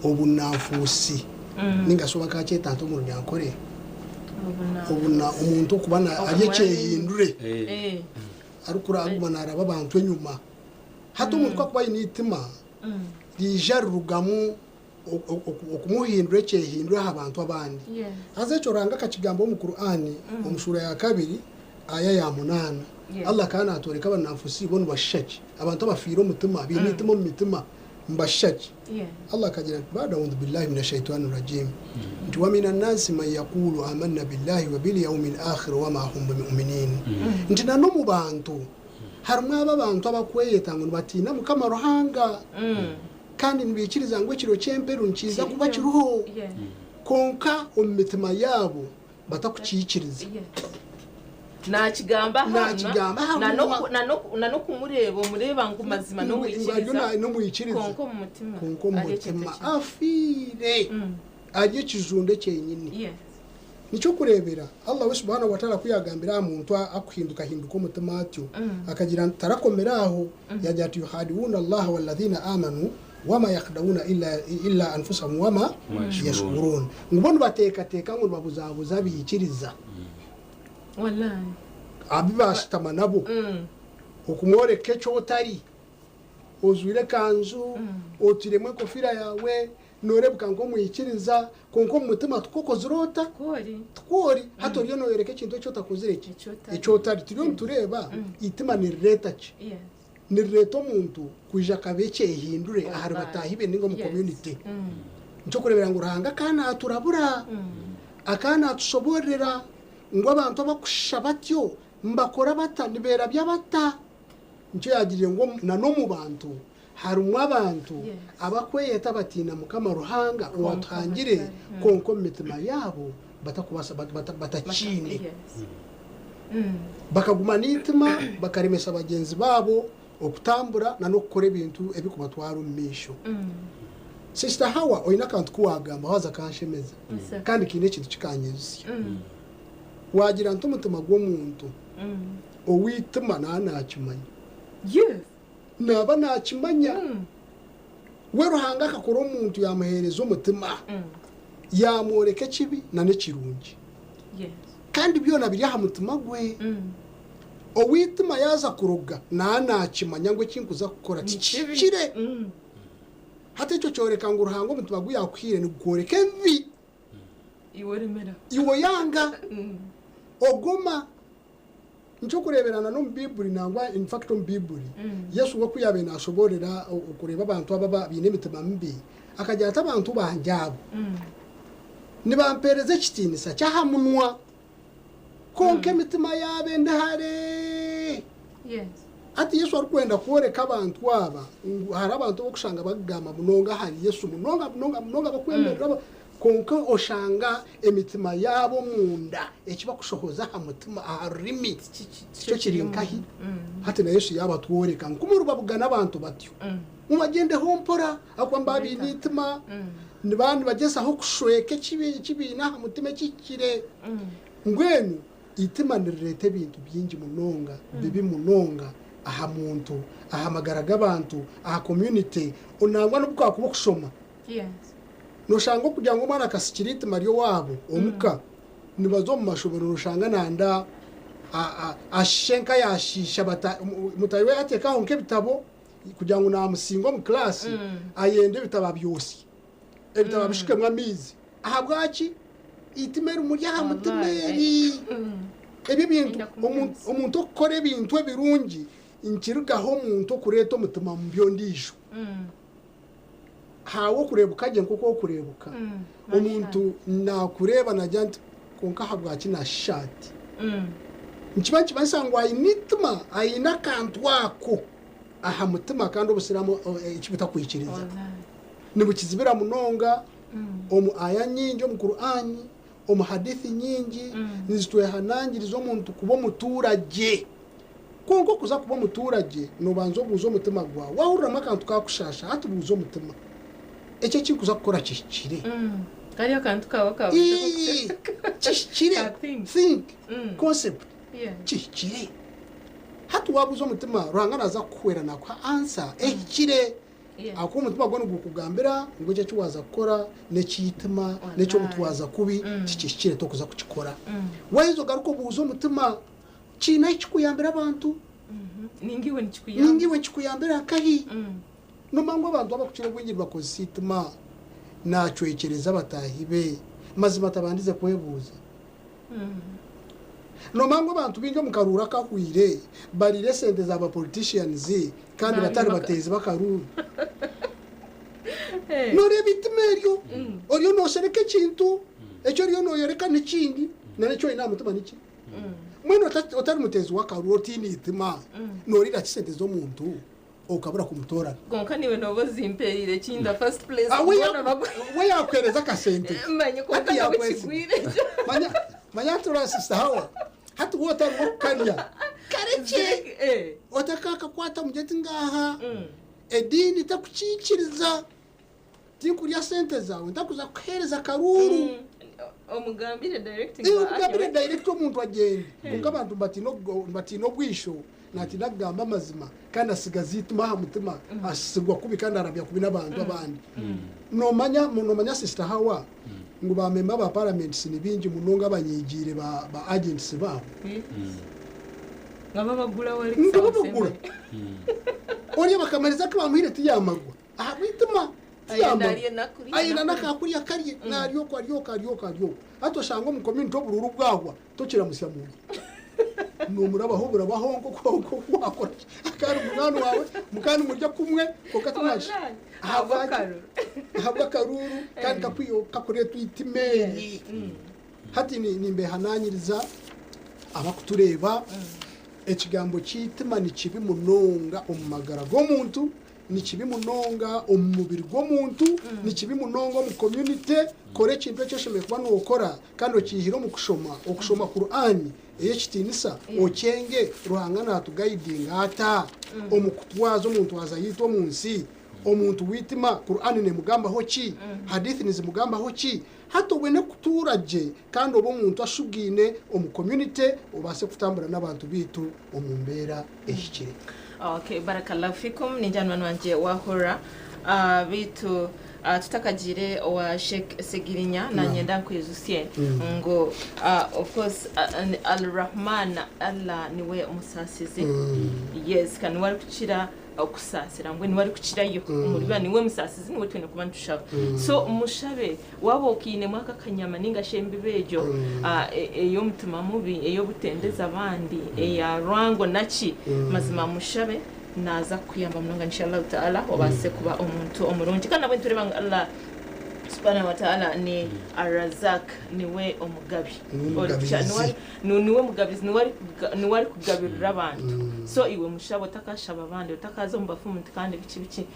obunanfuusi, ninga shi bakakyeta nta omu Runyankore? Obuna omuntu okuba ari ekyehindure, Eh. arikuraguma naraba abantu enyuma. Hati omuntu ku akuba aine itima, riija rirugamu okumuhindura ekyehindura aha bantu abandi. Haza ekyo Ruhanga akakigamba omu Kur'ani, omu shuura ya 2 aya ya 8. Allah akaba natworeka abananfusi bo nibashusha ki, abantu abafiire omutima, baine itima omu mitima nibashusha ki. Allah akagira nti, bada audhu billahi min ashaitani rajim, nti wa min annasi man yaqulu amanna billahi wa bilyaumi lakhir wama hum bimuminin. Nti na n'omu bantu harimu abo abantu abakweyeta ngu nibatiina Mukama Ruhanga, kandi nibiikiriza ngu ekiro ky'emperu nikiiza kuba kiriho, konka omu mitima yaabo batakukiikiriza. Nakigamba hano, Nakigamba hano. Nanokumureba omureba ngu mazima nomwikiriza, nomwikiriza, konka omu mutima konka omu ari ekintu mutima ekindi. Afiire, ari ekijunde kyenyini. Nikyo kureebera Allah we subhanahu wa ta'ala kuyagambira aha muntu akuhindukahinduka omutima atyo, akagira nti tarakomera aho, yagira ati yuhadiwuna allaha walladhina amanu wama yakhdawuna illa anfusahum wama Wama yashurun. yashurun. Ngu bo nibateekateeka ngu nibabuzabuza biikiriza Wallahi. abi bashutama nabo, okumworeka ekyo otari, ojwire ekanju, otiremu ekofira yawe, norebuka nk'omwikiriza, konka omu mutima tukokozire ota? Kori. Twori hati oriyo noyoreka ekintu eki otakozire ki? Ekyotari. Ekyotari. Turiyo nitureeba itima nirireeta ki? Nirireeta omuntu kwija akaba ekyehindure ahari bataahi be ninga omu community. Nikyo kureebera ngu Ruhanga akanaturabura, akanatushoborera ngu abantu abakushusha batyo mbakora bata, niberabya bata. Nikyo yagiriire ngu na n'omu bantu harimu abantu abakweyeta batiina Mukama Ruhanga owatuhangire, konka omu mitima yaabo batakubasa batakiine. Bakaguma n'itima, bakaremesa bagyenzi baabo okutambura na n'okukora ebintu ebikubatwara omu maisho. Sister Hawa, oine akantu kuwagamba waza kanshemeza, kandi kiine ekintu kikanyizisya. Wagira nti omutima gw'omuntu ow'itima naa nakimanya. Naba nakimanya. We Ruhanga akakora omuntu, yamuheereza omutima, yamworeka ekibi na n'ekirungi, kandi byona biri aha mutima gwe. Ow'itima yaza kuroga naa nakimanya ngu ekinkuza kukora tikikire. Hati ekyo kyoreka ngu Ruhanga omutima gwe yakuhiire nigworeka ebibi, Iwe remera. Iwe yanga, ogoma. Nikyo kureberana n'omu Bibuli, nangwa in fact omu Bibuli Yesu we ku yabaire nashoborera okureeba abantu aba biine emitima mibi, akagira ati abantu bangye abo nibampereza ekitiinisa ky'aha munwa, konka emitima yaabo endi hare. Hati Yesu arikwenda kworeka abantu aba ngu hariho abantu abokushanga bakugamba munonga ahari Yesu munonga munonga munonga bakwemerera kwonka oshanga emitima yaabo omunda eki bakushohoza aha mutima aha rurimi tikyo kiri nkahi. Hati na Yesu yaabatworeka ngu ku muribabugana abantu batyo mubagyendeho mpora ahabw'okuba nibaba baine eitima, nibaba nibagyezaho kushweka eki baine aha mutima ekihikire. Mbwenu Eitima nirireeta ebintu bingi munonga bibi munonga aha muntu, aha magara g'abantu, aha community, nangwa n'obu kwakuba okushoma. Noshanga okugira ngu omwana akasikira eitima ry'owaabo omuka, nibaza omu mashomero noshanga nanda ashishe nka yashiisha mutaahi we yateeka aho nk'ebitabo kugira ngu namusinga omu class, ayenda ebitabo abyosye, ebitabo abishukemu amaizi. Ahabwaki? Eitima erimuri aha mutima eri. Ebi ebintu, omuntu okukora ebintu ebirungi nikirugaho omuntu okureeta omutima mubi ondiijo. Haawe okureebuka gye nk'oku orikureebuka, omuntu naakureeba naagira nti kwonka ahabwaki naashisha ati? Nikiba nikimanyisa ngu aine eitima, aine akantu ako aha mutima kandi obusiraamu eki butakwikiriza. Nibukizibira munonga. Omu aya nyingi omu Kur'ani, omu hadithi nyingi, nizitwehanangiriza omuntu kuba omuturagye. Kwonka okuza kuba omuturagye, nobanza obuuze omutima gwawe. Wahuriramu akantu kakushaasha, hati buuza omutima, Eki eki nkuza kukora kihikire? Kariya akantu kaawe akabuuza Kihikire? Think, concept, kihikire? Hati wabuuza omutima, Ruhanga naza kukuhwera nakuha answer ehikire. Ahakuba omutima gwe nigukugambira ngu eki eki waaza kukora n'eky'eitima, n'eky'obutwaza kubi, tikihikire tokuza kukikora. Waaheza ogaruka obuuza omutima, kiine ahu kikuyambira abantu? Ninga iwe nikikuyamba? Ninga iwe nikikuyambira nkahi? Nomanya ngu abantu abakukira obwingi nibakozesa eitima naacwekyereza bataahi be, mazima tabandize kwebuuza. Nomanya ngu abantu baingi omu karuuru akahweire bariire esente za ba politicians kandi batari bateezi b'akaruuru. Noreeba eitima eryo, oriyo noshereka ekintu, eki oriyo noyoreka n'ekindi nari eki oine aha mutima niki? Mbwenu otari muteezi w'akaruuru otaine eitima, noriira ki sente z'omuntu? Okabura kumutoorana. Kwonka naiwe nooba ozimpereire ki in the first place? Ah, Boona bagu we yakuheereza akasente ke. Manya kwonka Hati nabwo yakwesiga. kigwire ekyo. Manya manya hati ora Sister Hawa, hati we otari w'okukarya, karekye Eh. otakakakwata omugye oti ngaaha, ediini tekukiikiriza. Tinkurya sente zaawe ntakuza kukuheereza karuuru. Omugambire direct ngu Omugambire direct omuntu agyende. Kwonka abantu nibatiina obwisho, naatiina kugamba amazima kandi atsigaza eitima aha mutima, asigwa kubi kandi arabya kubi n'abantu abandi. Noomanya noomanya Sister Hawa ngu ba member ba paraments ni baingi munonga abanyigiire ba ba agents baabo. Nga babagura Nga babagura. Oriya bakamariza ku bamuhaire tiyamarwa. Ahabw'eitima tiyamara. Ayenda n'akakurya karye, naarya okwo ari okwo ari okwo ari okwo. Hati oshanga omu community oburuuru bwahwa tokiramutsya muntu. Noomurabaho oburabaho nk'oku waakora ki akaba ari munywani waawe mukaba nimurya kumwe kwonka timwakye. Ahabwaki? Ahabw'akaruuru kandi kakureetwa eitima eri. Hati nimbehanangiriza abakutureeba, ekigambo ky'eitima ni kibi munonga omu magara g'omuntu. Ni kibi munonga omu mubiri gw'omuntu, ni kibi munonga omu community, kora ekintu eki oshemereire kuba nokora kandi okiihire omu kushoma, okushoma Qur'an ey'ekitiinisa okyenge, Ruhanga natuguidinga ata omu kutwaza omu ntwaza yaitu omu nsi, omuntu w'eitima Qur'an nemugambaho ki, Hadith nizimugambaho ki, hati obone kutuura gye kandi obe omuntu ashugaine omu community obaase kutambura n'abantu baitu omu mbeera ehikire. Okay, barakallahu fikum ningira munywani wangye wahurira beitu tutakagiire owa Sheikh Segirinya nanyenda nkwijutsye ngu of course Al Rahman Allah niwe musaasizi yes kandi niwe arikukira okusaasira mbwenu niwe arikukirayo omuri byona niwe musaasizi niwe twine kuba nitushaba so mushabe waaba okiinemu ako akanyama ninga shi embibo egyo ey'omutima mubi ey'obutendeza abandi eya rwango naki mazima mushabe naaza kukuyamba munonga inshallah taala obaase kuba omuntu omurungi kandi nabwe nitureeba ngu Allah. Subhanahu wa ta'ala ni Arrazak, niwe omugabi. Niwe Orikucha- mugabirizi. niwe ari- niwe mugabirizi, niwe niwe arikugabirira abantu. So iwe mushaba, otakashaba abandi, otakaza omu bafumu nti kandi biki biki,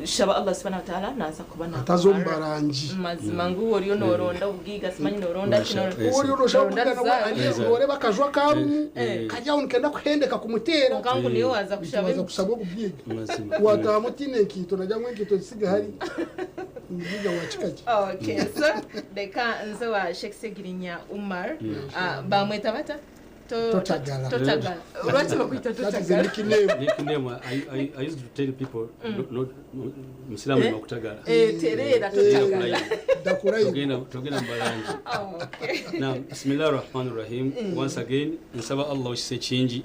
shaba Allah subhanahu wa ta'ala, naza kuba Ataza omu barangi. Mazima ngu oriyo noronda obugiga, simanyi noronda kino. Oriyo noshaba Noronda kugana we desire. ari noreba akajwa karumu kajyaho nikenda kuhendeka kumutera. Konka ngu niwe waza kushaba. Waza kusaba obugiga. Mazima. Watamu otine enkiito najyamu enkiito zisiga hari omugiga wakikaki. Okay, so reka nze wa Sheikh Segirinya Umar. Ah, bamweta bata? Totagala. Totagala. Lwaki bakwita That is a Totagala? nickname. Nickname, I used to tell people, no, no, Musiramu mm. Wakutagala. Eh, terera Totagala. Dakurayi. Togenda mbalangi. Oh, okay. Now, bismillahir rahmanir rahim. Once again, nsaba Allah okise kingi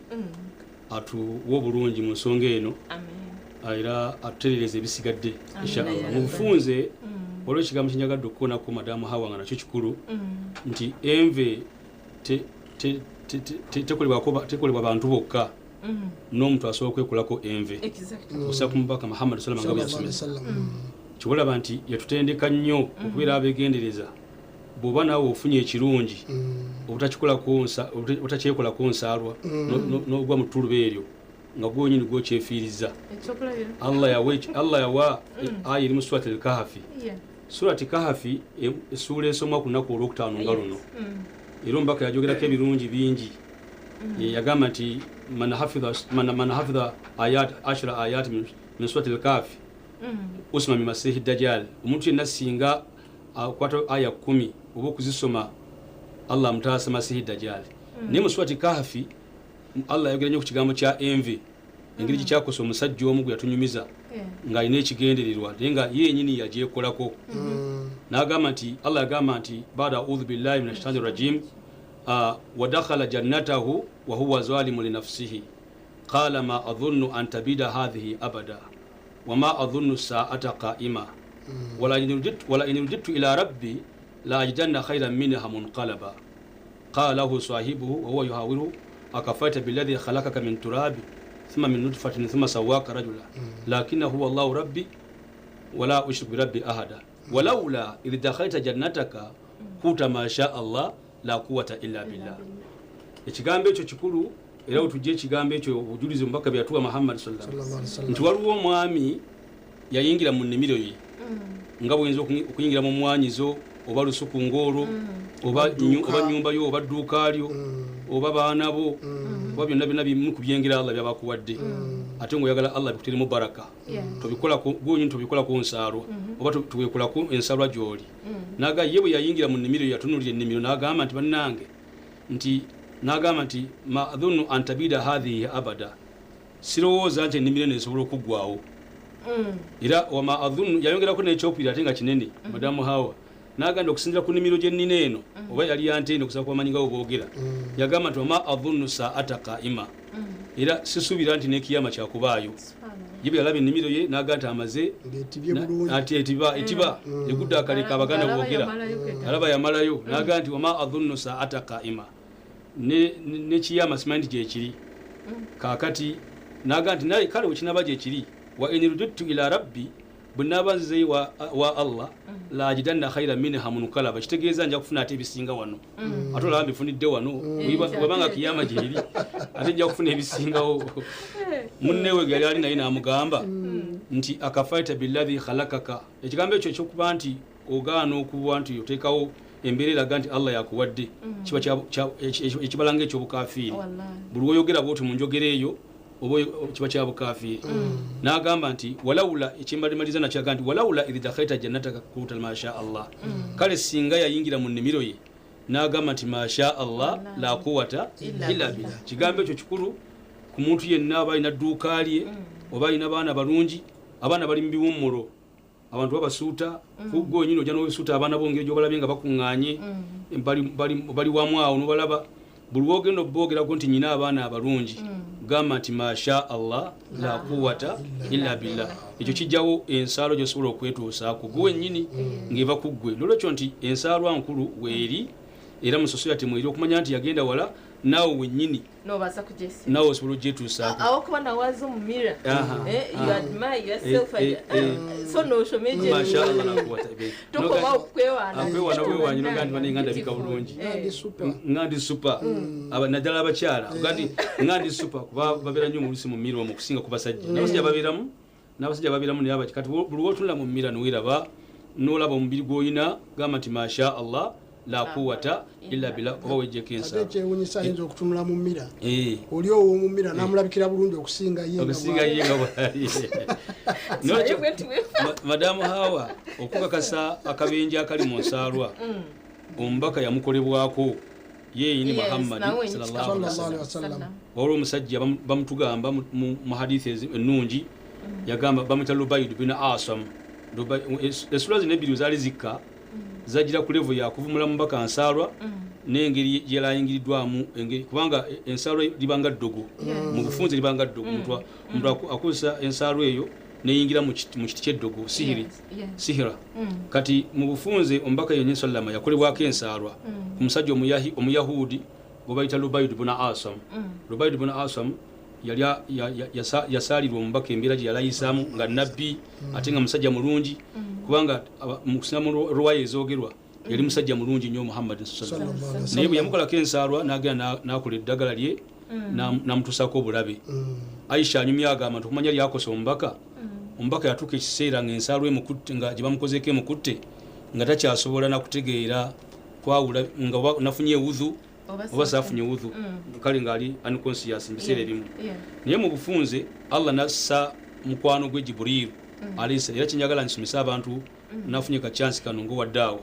atuwe obulungi mu nsonga eno. Amen. Era atutereereze ebisigadde inshallah. Mu bufunze, waliwo ekigambo kyenjagadde okukoonako madamu Hawa nga nakyo kikulu, nti enve tekolebwa bantu bokka, n'omuntu asobola okwekolako enve. Okusa ku mubaka Muhammad salama nga bwe Sallallahu alaihi yasomesa. wasallam. Kibolaba nti yatutendeka nnyo okubeera abeegendereza. Bw'oba naawe ofunye ekirungi, obutakyekolako nsaalwa, n'ogwa mu ttuluba eryo nga gwenyini gwokyefiiriza. Ekyokulabira. Allah yawa aya eri mu Surati al-Kahafi. Surati Kahafi, essuula esomwa ku lunaku olwokutaano nga luno, era omubaka yajogerako ebirungi bingi. Ye yagamba nti man hafidha ayat ashra ayat min Surati al-Kahafi usma min masihi dajjal. Omuntu yenna singa akwata aya 10 oba okuzisoma, Allah amutaasa masihi dajjal. Naye mu Surati Kahafi Allah yayogera nnyo ku kigambo kya envy, engeri gikyakosa omusajja omu gwe yatunyumiza ng'alina ekigendererwa naye nga ye yennyini yagyekolako. N'agamba nti Allah yagamba nti bada audhu billahi min ashaitani rajim, wadakhala jannatahu wa huwa zalimu linafsihi qala ma adhunnu an tabida hadhihi abada wama adhunnu saata qaima wala in rujidtu ila rabbi la ajidanna khairan minha munqalaba qala lahu sahibuhu wa huwa yuhawiruhu akafaita billadhi khalaqaka min turabi thumma min nutfatin thumma sawwaka rajula lakina huwa Allahu rabbi wala ushriku birabbi ahada walaula idh dakhalta jannataka kuta ma sha Allah la quwwata illa billah. Ekigambo ekyo kikulu, era otujje ekigambo ekyo obujulizi omubaka bye yatuwa Muhammad sallallahu alaihi Sallallahu alaihi wasallam, nti wasallam. waliwo omwami yayingira mu nnimiro ye nga bwoyinza okuyingira mu mwanyizo oba lusuku ng'olwo oba Dduuka. oba nnyumba yo oba dduuka lyo oba baana bo oba byonna byonna bimu ku byengera Allah byabakuwadde, ate ng'oyagala Allah bikuteremu baraka. Tobikolako gwonyini, tobikolako nsaalwa oba tuwekolako ensaalwa gy'oli. Naga ye bwe yayingira mu nnimiro, yatunuulira ennimiro n'agamba nti bannange, nti n'agamba nti ma adhunnu an tabida hadhihi abada, sirowooza nti ennimiro eno esobola okuggwawo. Era wama adhunnu yayongerako n'ekyokubiri ate nga kinene, madamu Hawa n'agamba okusinziira ku nnimiro gye nnina eno, oba yali yante eno okusobola kubamanyi nga bwe boogera, yagamba nti wama adhunnu saata qaima, era sisuubira nti n'ekiyama kyakubaayo. Ye bwe yalaba ennimiro ye n'agamba nti amaze Ng'etibye bulungi. ati etiba egudde akaleka abaganda Alaba boogera. yamalayo keta. Alaba yamalayo n'agamba nti wama adhunnu saata qaima, n'ekiyama simanyi nti gyekiri kaakati. N'agamba nti naye kale wekinaba gyekiri, wa in rudidtu ila rabbi, bwe naaba nzizeyo wa Allah, la ajidanna khaira minha munqalaba, kitegeeza nja kufuna ate ebisinga wano. Ate olaba mbifunidde wano, webanga kiyama gyeri ate nja kufuna ebisingawo. Munnewe yali ali naye n'amugamba nti akafaita billadhi khalakaka. Ekigambo ekyo ekyokuba nti ogaana okuba nti oteekawo embeera eraga nti Allah yakuwadde, kiba ekibala nga ekyobukafiiri. Wallahi. Buli woyogera bwoti mu njogera eyo oba kiba kya bukafiiri. N'agamba nti walawula, ekyembalimaliza nakyaga nti walawula idh dakhalta jannataka kulta masha Allah. Kale singa yayingira mu nnimiro ye n'agamba nti masha Allah la quwata illa billah. Kigambo ekyo kikulu ku muntu yenna aba alina dduuka lye oba alina baana balungi, abaana bali mu biwummulo, abantu babasuuta, gwenyini ojja n'obisuuta abaana bo ngeri gyobalabye nga bakuŋŋaanye, bali wamu awo nobalaba. Buli wogenda oboogerako nti nyina abaana abalungi, gamba nti masha Allah la quwata illa billah. Ekyo kijjawo ensaalo gyosobola okwetuusaako gwe wennyini ng'eva ku ggwe. Nolwekyo nti ensaalwa nkulu weeri, era musoso yati mweri okumanya nti yagenda wala. Naawe wenyini Nobaasa kugyesiga. Naawe osobola ogyetuusaako. Ahabw'okuba nawe waza omu mirror, you admire yourself and so noshoma egyo Masha Allah la quwwata illa billah. Tokomaho kukwewaana. Akwewaana bwewanyi noga nti bane nga ndabika bulungi. Nga ndi super. Nga ndi super. Naddala abakyala oga nti nga ndi super, kuba babeera nnyo oluusi mu mirror omwo okusinga ku basajja. N'abasajja babeeramu naye kati buli lw'otunula mu mirror n'oweraba, n'olaba omubiri gw'olina, gamba nti masha Allah la quwwata illa billah, oba wejjeko ensalo. Ate ekyewuunyisa ayinza okutunula mu mirror. Oli ow'omu mirror n'amulabikira bulungi okusinga ye nga Okusinga bw'ali. ye nga bw'ali. N'olwekyo, Madamu Hawa, okukakasa akabenje akali mu nsaalwa, omubaka yamukolebwako ye yennyini Yes, Muhammad nawe wennyini sallallahu alaihi Sallallahu alaihi wasallam. wasallam. Waliwo omusajja bamutugamba mu hadithi ennungi, yagamba bamuyita Lubaid bin Asam. Essula zino ebbiri zaali zikka, zagira ku level ya kuvumula mubaka nsaalwa n'engeri gye yayingiriddwamu, engeri kubanga ensaalwa libanga ddogo. Mu bufunze libanga ddogo. Omuntu akozesa ensaalwa eyo neyingira mu kiti ky'eddogo, sihiri. Sihira. Kati mu bufunze omubaka yennyini sallama yakolebwako ensaalwa ku musajja omuyahudi gwe bayita Lubaid bin Asam. Lubaid bin Asam yali yasaalirwa omubaka embeera gye yalayisaamu nga nabbi, ate nga musajja mulungi, kubanga mu kusinga mu ruwaya ezoogerwa yali musajja mulungi nnyo Muhammad sallallahu alaihi Sallallahu alaihi wasallam. Naye bwe wasallam. yamukolako ensaalwa n'agenda n'akola eddagala lye, n'amutuusaako obulabe. Aisha anyumya agamba nti okumanya lyakosa omubaka, omubaka yatuuka ekiseera ng'ensaalwa emukutte, nga gye bamukozeeko emukutte, nga takyasobola na kutegeera kwawula nga oba nafunye ewudhu oba saafunye ewudhu, kale ng'ali unconscious mu biseera ebimu. Naye mu bufunze Allah nassa mukwano gwe Jibriilu alayhi salam. Era kyenjagala nsomese abantu, nafunye ka chance kano ng'owaddaawa,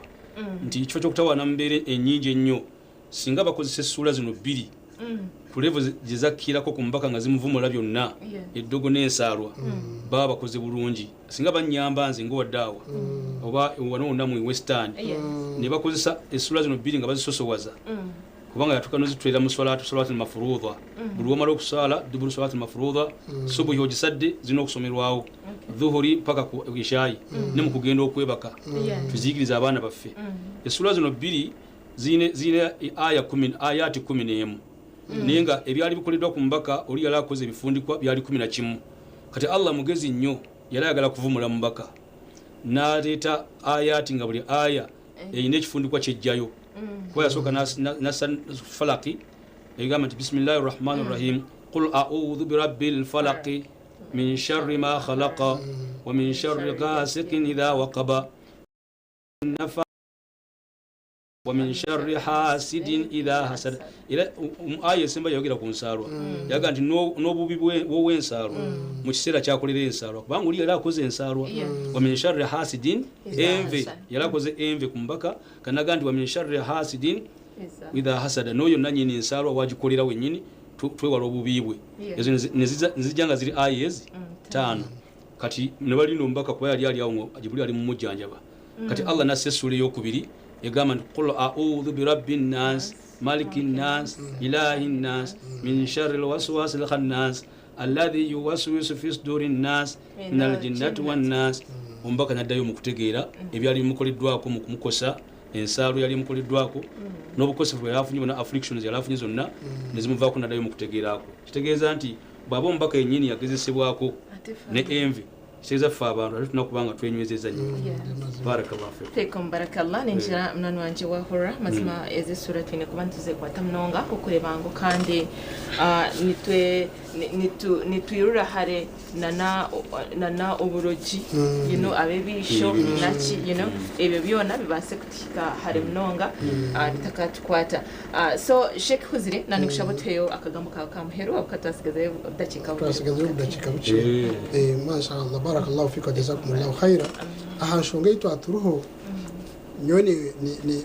nti ekifo ky'okutawaana mu mbeera ennyingi ennyo, singa bakozesa essuula zino bbiri ku level gye zakkirako ku mubaka nga zimuvumula byonna, eddogo n'ensaalwa, baba bakoze bulungi. Singa bannyamba nze ng'owaddaawa oba wano wonna mu Western, ne bakozesa essuula zino bbiri nga bazisosowaza, kubanga yatuuka nozitwera mu salatu, salatu mafurudha. Buli womala okusaala duburu salatu mafurudha, subuhi ogisadde, zirina okusomerwawo dhuhuri paka ku ishayi, ne mu kugenda okwebaka. Tuziyigiriza abaana baffe. Essuula zino bbiri zirina aya kumi, ayati 11, naye nga ebyali bikoleddwa ku mubaka oli yali akoze ebifundikwa byali 11. Kati Allah mugezi nnyo, yali ayagala kuvumula mubaka, n'aleeta ayati nga buli aya erina ekifundikwa kyejjayo. Kuba yasooka nassa falaki, egamba nti bismillahi rahmani rahim, qul audhu birabbil falaki min sharri ma khalaqa wa min sharri ghasiqin idha waqaba nafa wa min sharri hasidin idha hasad. Era aya esemba yayogera ku nsaalwa, yaga nti n'obubi bw'ow'ensaalwa mu kiseera kyakolera ensaalwa, kubanga oli yali akoze ensaalwa. Wa min sharri hasidin, Idha enve, hasad. yali akoze enve ku mubaka, kanaga nti wa min sharri hasidin idha hasada, n'oyo nannyini ensaalwa wagikolera wennyini, twewala obubi bwe. Ezo ne zijja nga ziri aya ezi 5. Kati ne balinda omubaka, kuba yali ali awo nga Jibriil ali mumujjanjaba. Kati Allah nassa essuula eyokubiri egamba nti qul audhu birabbi nnas maliki nnas ilahi nnas min sharri lwaswasi lkhannas alladhi yuwaswisu fi suduri nnas min aljinnati wannas. Omubaka naddayo mu kutegeera ebyali bimukoleddwako mu kumukosa ensaalo yali emukoleddwako n'obukosefu bwe yali afunye bwonna, afflictions yali afunye zonna ne zimuvaako, naddayo mu kutegeerako. Kitegeeza nti bw'aba omubaka yennyini yagezesebwako ne envy, kitegeeza ffe abantu ate tulina kuba nga twenywereza nnyo. Barakallahu fikum. Fikum barakallah. Ningira munani wanje wahura mazima ezi essuura twine kuba nituzekwata munonga okureba ngu kandi nitwirura hare nana oburogi, abebiisho naki, ebyo byona bibaase kutuhika hare munonga, bitakatukwata. So Sheikh Huzire, nanikushaba otuheyo akagambo kawe ka muheru aho twasigazeyo obudakiika bubiri. Twasigazeyo obudakiika bukye. Mashallah, barakallahu fika, jazakumullahu khaira. Aha nshonga ei twaturuho nyowe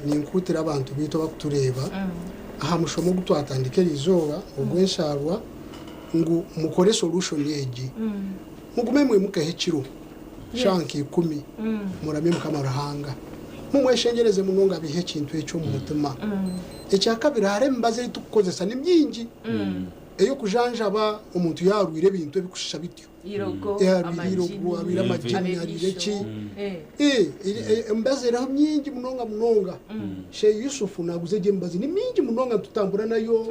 ninkuutira abantu biitu abakutureeba aha mushomo ogu twatandika eriizooba ogw'ensharwa, ngu mukore solution egi: mugume mwimukeho ekiro shaaha nka 10, muramye Mukama Ruhanga, mumweshengereze munonga bihe ekintu ekyo omu mutima. Ekyakabiri, hariho emibazi ei tukukozesa ni mingi. Ey'okujanjaba omuntu yaarwire ebintu ebikushisha bityo. Irogo, Yarwire irogo, arwire amajini, arwire ki. Emibazi eriho mingi munonga munonga. Sheikh Yusufu naguza egyo emibazi ni mingi munonga nitutambura nayo.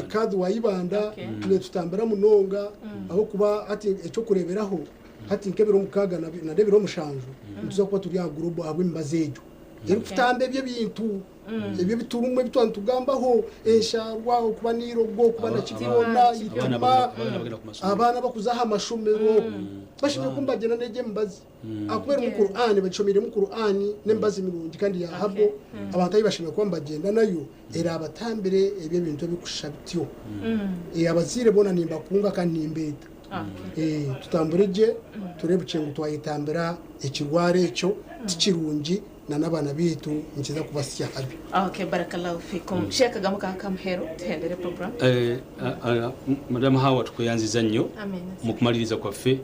Kadhi wa Ibanda. Ibanda. Nitutambura munonga ahabw'okuba hati ekyokureeberaho hati nk'ebiro 6 na n'ebiro 7 nituza kuba turi aha global ahabw'emibazi egyo erikutamba ebyo ebintu ebyo ebiturumwe ebi twatugambaho, ensharwa, okuba n'irogo, okuba na kibyona, itima, abaana bakuza aha mashomero bashemeriire kuba nibagyenda n'egyo emibazi ahakuba erimu Kur'ani, bagishomeiremu Kur'ani n'emibazi mirungi kandi ya habo abantu ahu bashemeriire kuba nibagyenda nayo eraabatambire ebyo ebintu ebikushusha bityo. Abazaire boona nimbakunga kandi nimbeeta tutambure gye tureebukye ngu twayetambira ekirwara ekyo tikirungi na n'abaana baitu nikiza kubasya habi. Okay, barakallahu fikum. Sheikh Kagame Kamuhero, tuhendere program. Madam Hawa, tukweyanziza nnyo. Amen. Mu kumaliriza kwaffe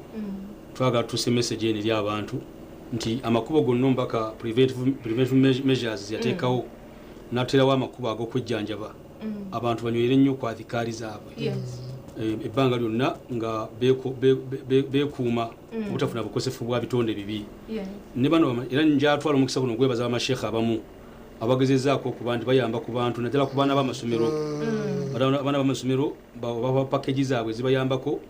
twagala tutuuse message eno eri abantu nti amakubo gonna omubaka preventive measures yateekawo, n'aterawo amakubo ag'okwejjanjaba. Abantu banywere nnyo ku adhikaari zaabwe ebbanga lyonna nga beekuuma obutafuna bukosefu bwa bitonde bibi. Ne bano era njatwala omukisa guno ogwebaza bamashekha abamu abagezezaako okuba nti bayamba ku bantu, naddala ku baana b'amasomero. Abaana b'amasomero baba package zaabwe zibayambako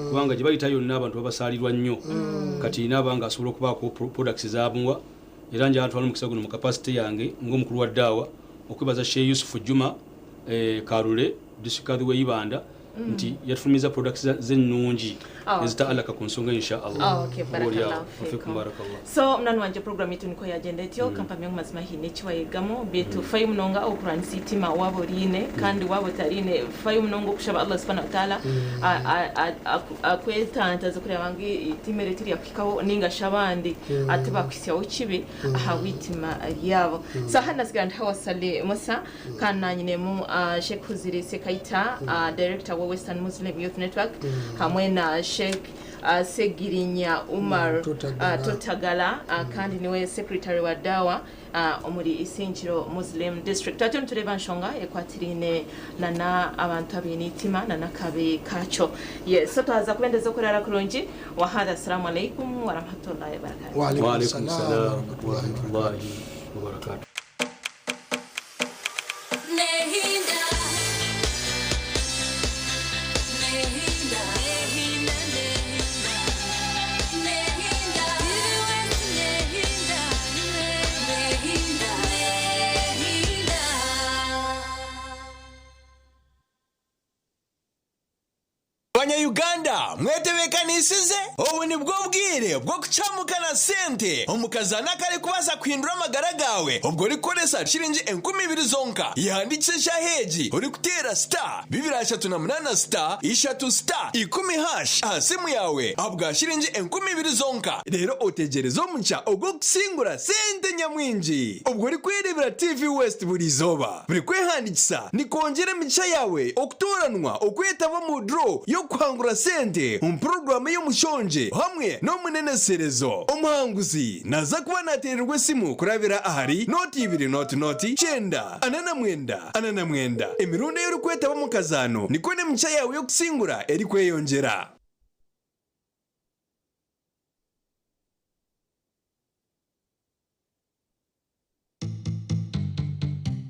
kubanga gye bayita yonna abantu babasaalirwa nnyo. Kati naaba nga asobola okubaako products zamuwa. Era njatwala omukisa guno mu capacity yange ng'omukulu wa ddaawa okwebaza Sheikh Yusufu Juma Karule, district kadhi w'e Ibanda, nti yatufulumiza products z'ennungi ezitaalaka ku nsonga, insha Allah. Okay, barakallahu fikum. Barakallah. So mnani wanje, program yetu niko yagenda etyo. Kampamya ngu mazima hiine ekiwayegamo bitu fayo munonga okurwanisa itima waba oriine kandi waba otariine, fayo munonga okushaba Allah subhanahu wa ta'ala akwetantaza kureba ngu itima eri tiryakuhikaho ninga shi abandi ati bakuhisyaho kibi aha witima ryabo. So hano nasigara ndi Hawasale Musa kandi nanyinemu Sheikh Huziri Sekaita, director wa Western Muslim Youth Network, hamwe na Sheikh Segirinya Umar Tutagala. Tutagala, kandi niwe secretary wa dawa omuri Isingiro Muslim District. Atyo nitureba nshonga ekwatirine nana abantu abaine itima nana akabi kakyo. Yes, so twaza kubendeza okurara kurungi. Wahada, assalamu alaikum warahmatullahi wabarakatuh. Wa Wa alaikum alaikum salam salam wa wa rahmatullahi wa barakatuh. rahmatullahi wa barakatuh. Nehinda, nehinda, nehinda, nehinda, nehinda, nehinda, nehinda. Banyayuganda, mwetebekanisize, ubu ni bwo bwire bwo kucamukana sente omukazana kari kubaza kuhindura amagara gawe. Ubwo urikoresa shiringi 2000 zonka, yandikisha heji uri kutera *238 *3 *10 hash aha simu yawe ahabwa shiringi 2000 zonka. Rero utegereze omuca ogwo kusingura sente nyamwingi. Ubwo uri kwirebera TV West buri izoba, buri kwehandikisa nikongera emigisha yawe okutoranwa okwetaba mu draw yo kuhangura sente mu porogaramu y'omushonje hamwe n'omuneneserezo. Omuhanguzi naza kuba natererwa esimu kurabira ahari 0 2 0 0 9 49 49. Emirundi ey'ori kwetaba mu kazaano niko n'emigisha yawe y'okusingura eri kweyongyera.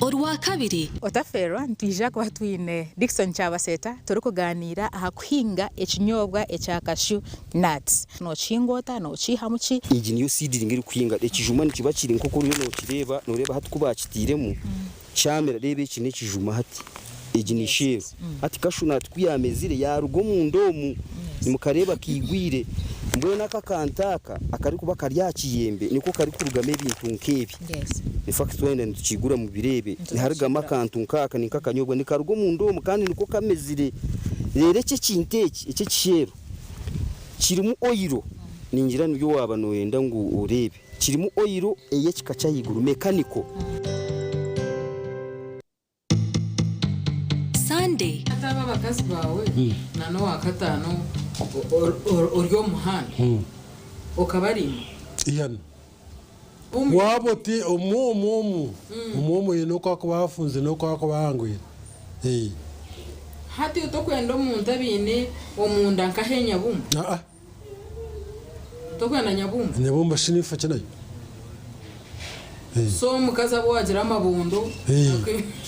Orwa kabiri. Otaferwa, nitwija kuba twine Dickson Kyabaseta turikuganira aha kuhinga ekinyobwa ekya cashew nuts. Nokihinga ota? Nokiihamu ki? Egi niyo seedling eri kuhinga ekijuma nikiba kiri nk'oku oriyo nokireeba, noreeba hati ku bakitiiremu kyamera. Reeba, eki n'ekijuma hati, egi ni sheero. Hati cashew nut ku yamezire yaruga omunda omu, nimukareeba kiigwire. Mbwenu aka akantu aka akarikuba kari aha kiyembe niko karikurugamu ebintu nk'ebi. In fact twenda nitukigura mu birebe, niharugamu akantu nk'aka, ni nk'akanyobwa, nikaruga omunda omu kandi niko kamezire. Rero eki ekintu eki eky'ekisheero kirimu oil, ningira nibyo waba noyenda ngu oreebe. Kirimu oil ey'ekika ky'ahaiguru mechanical. Sunday. Ataba abakazi bawe na n'owa kataano ori omuhanda okabarima. Iyana waba oti omu omu omu omu omu yine oku akuba afunze n'oku akuba ahangwire. Hati tokwenda omuntu abaine omunda nk'ahenyabumba? Aa. Tokwenda nyabumba? Nyabumba shi nifa ki nayo? Eh. So omukazi abu wagira amabondo. Eh,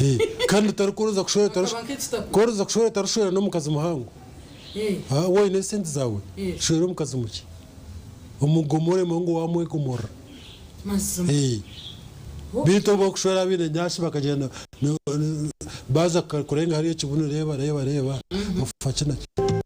eh. Kandi otarikoroza kushwera Akaba nk'ekitaku. koroza kushwera otarishwera n'omukazi muhango. Eh. Ah, waine esente zaawe Eh. shwera omukazi mukye omugomoremu ngu wamwegomorora. Mazima. Eh. Beitu obu bakushwera abaine nyashi bakagyenda baza kurenga hariya ekibunu reeba reeba reeba ofa ki nakyo.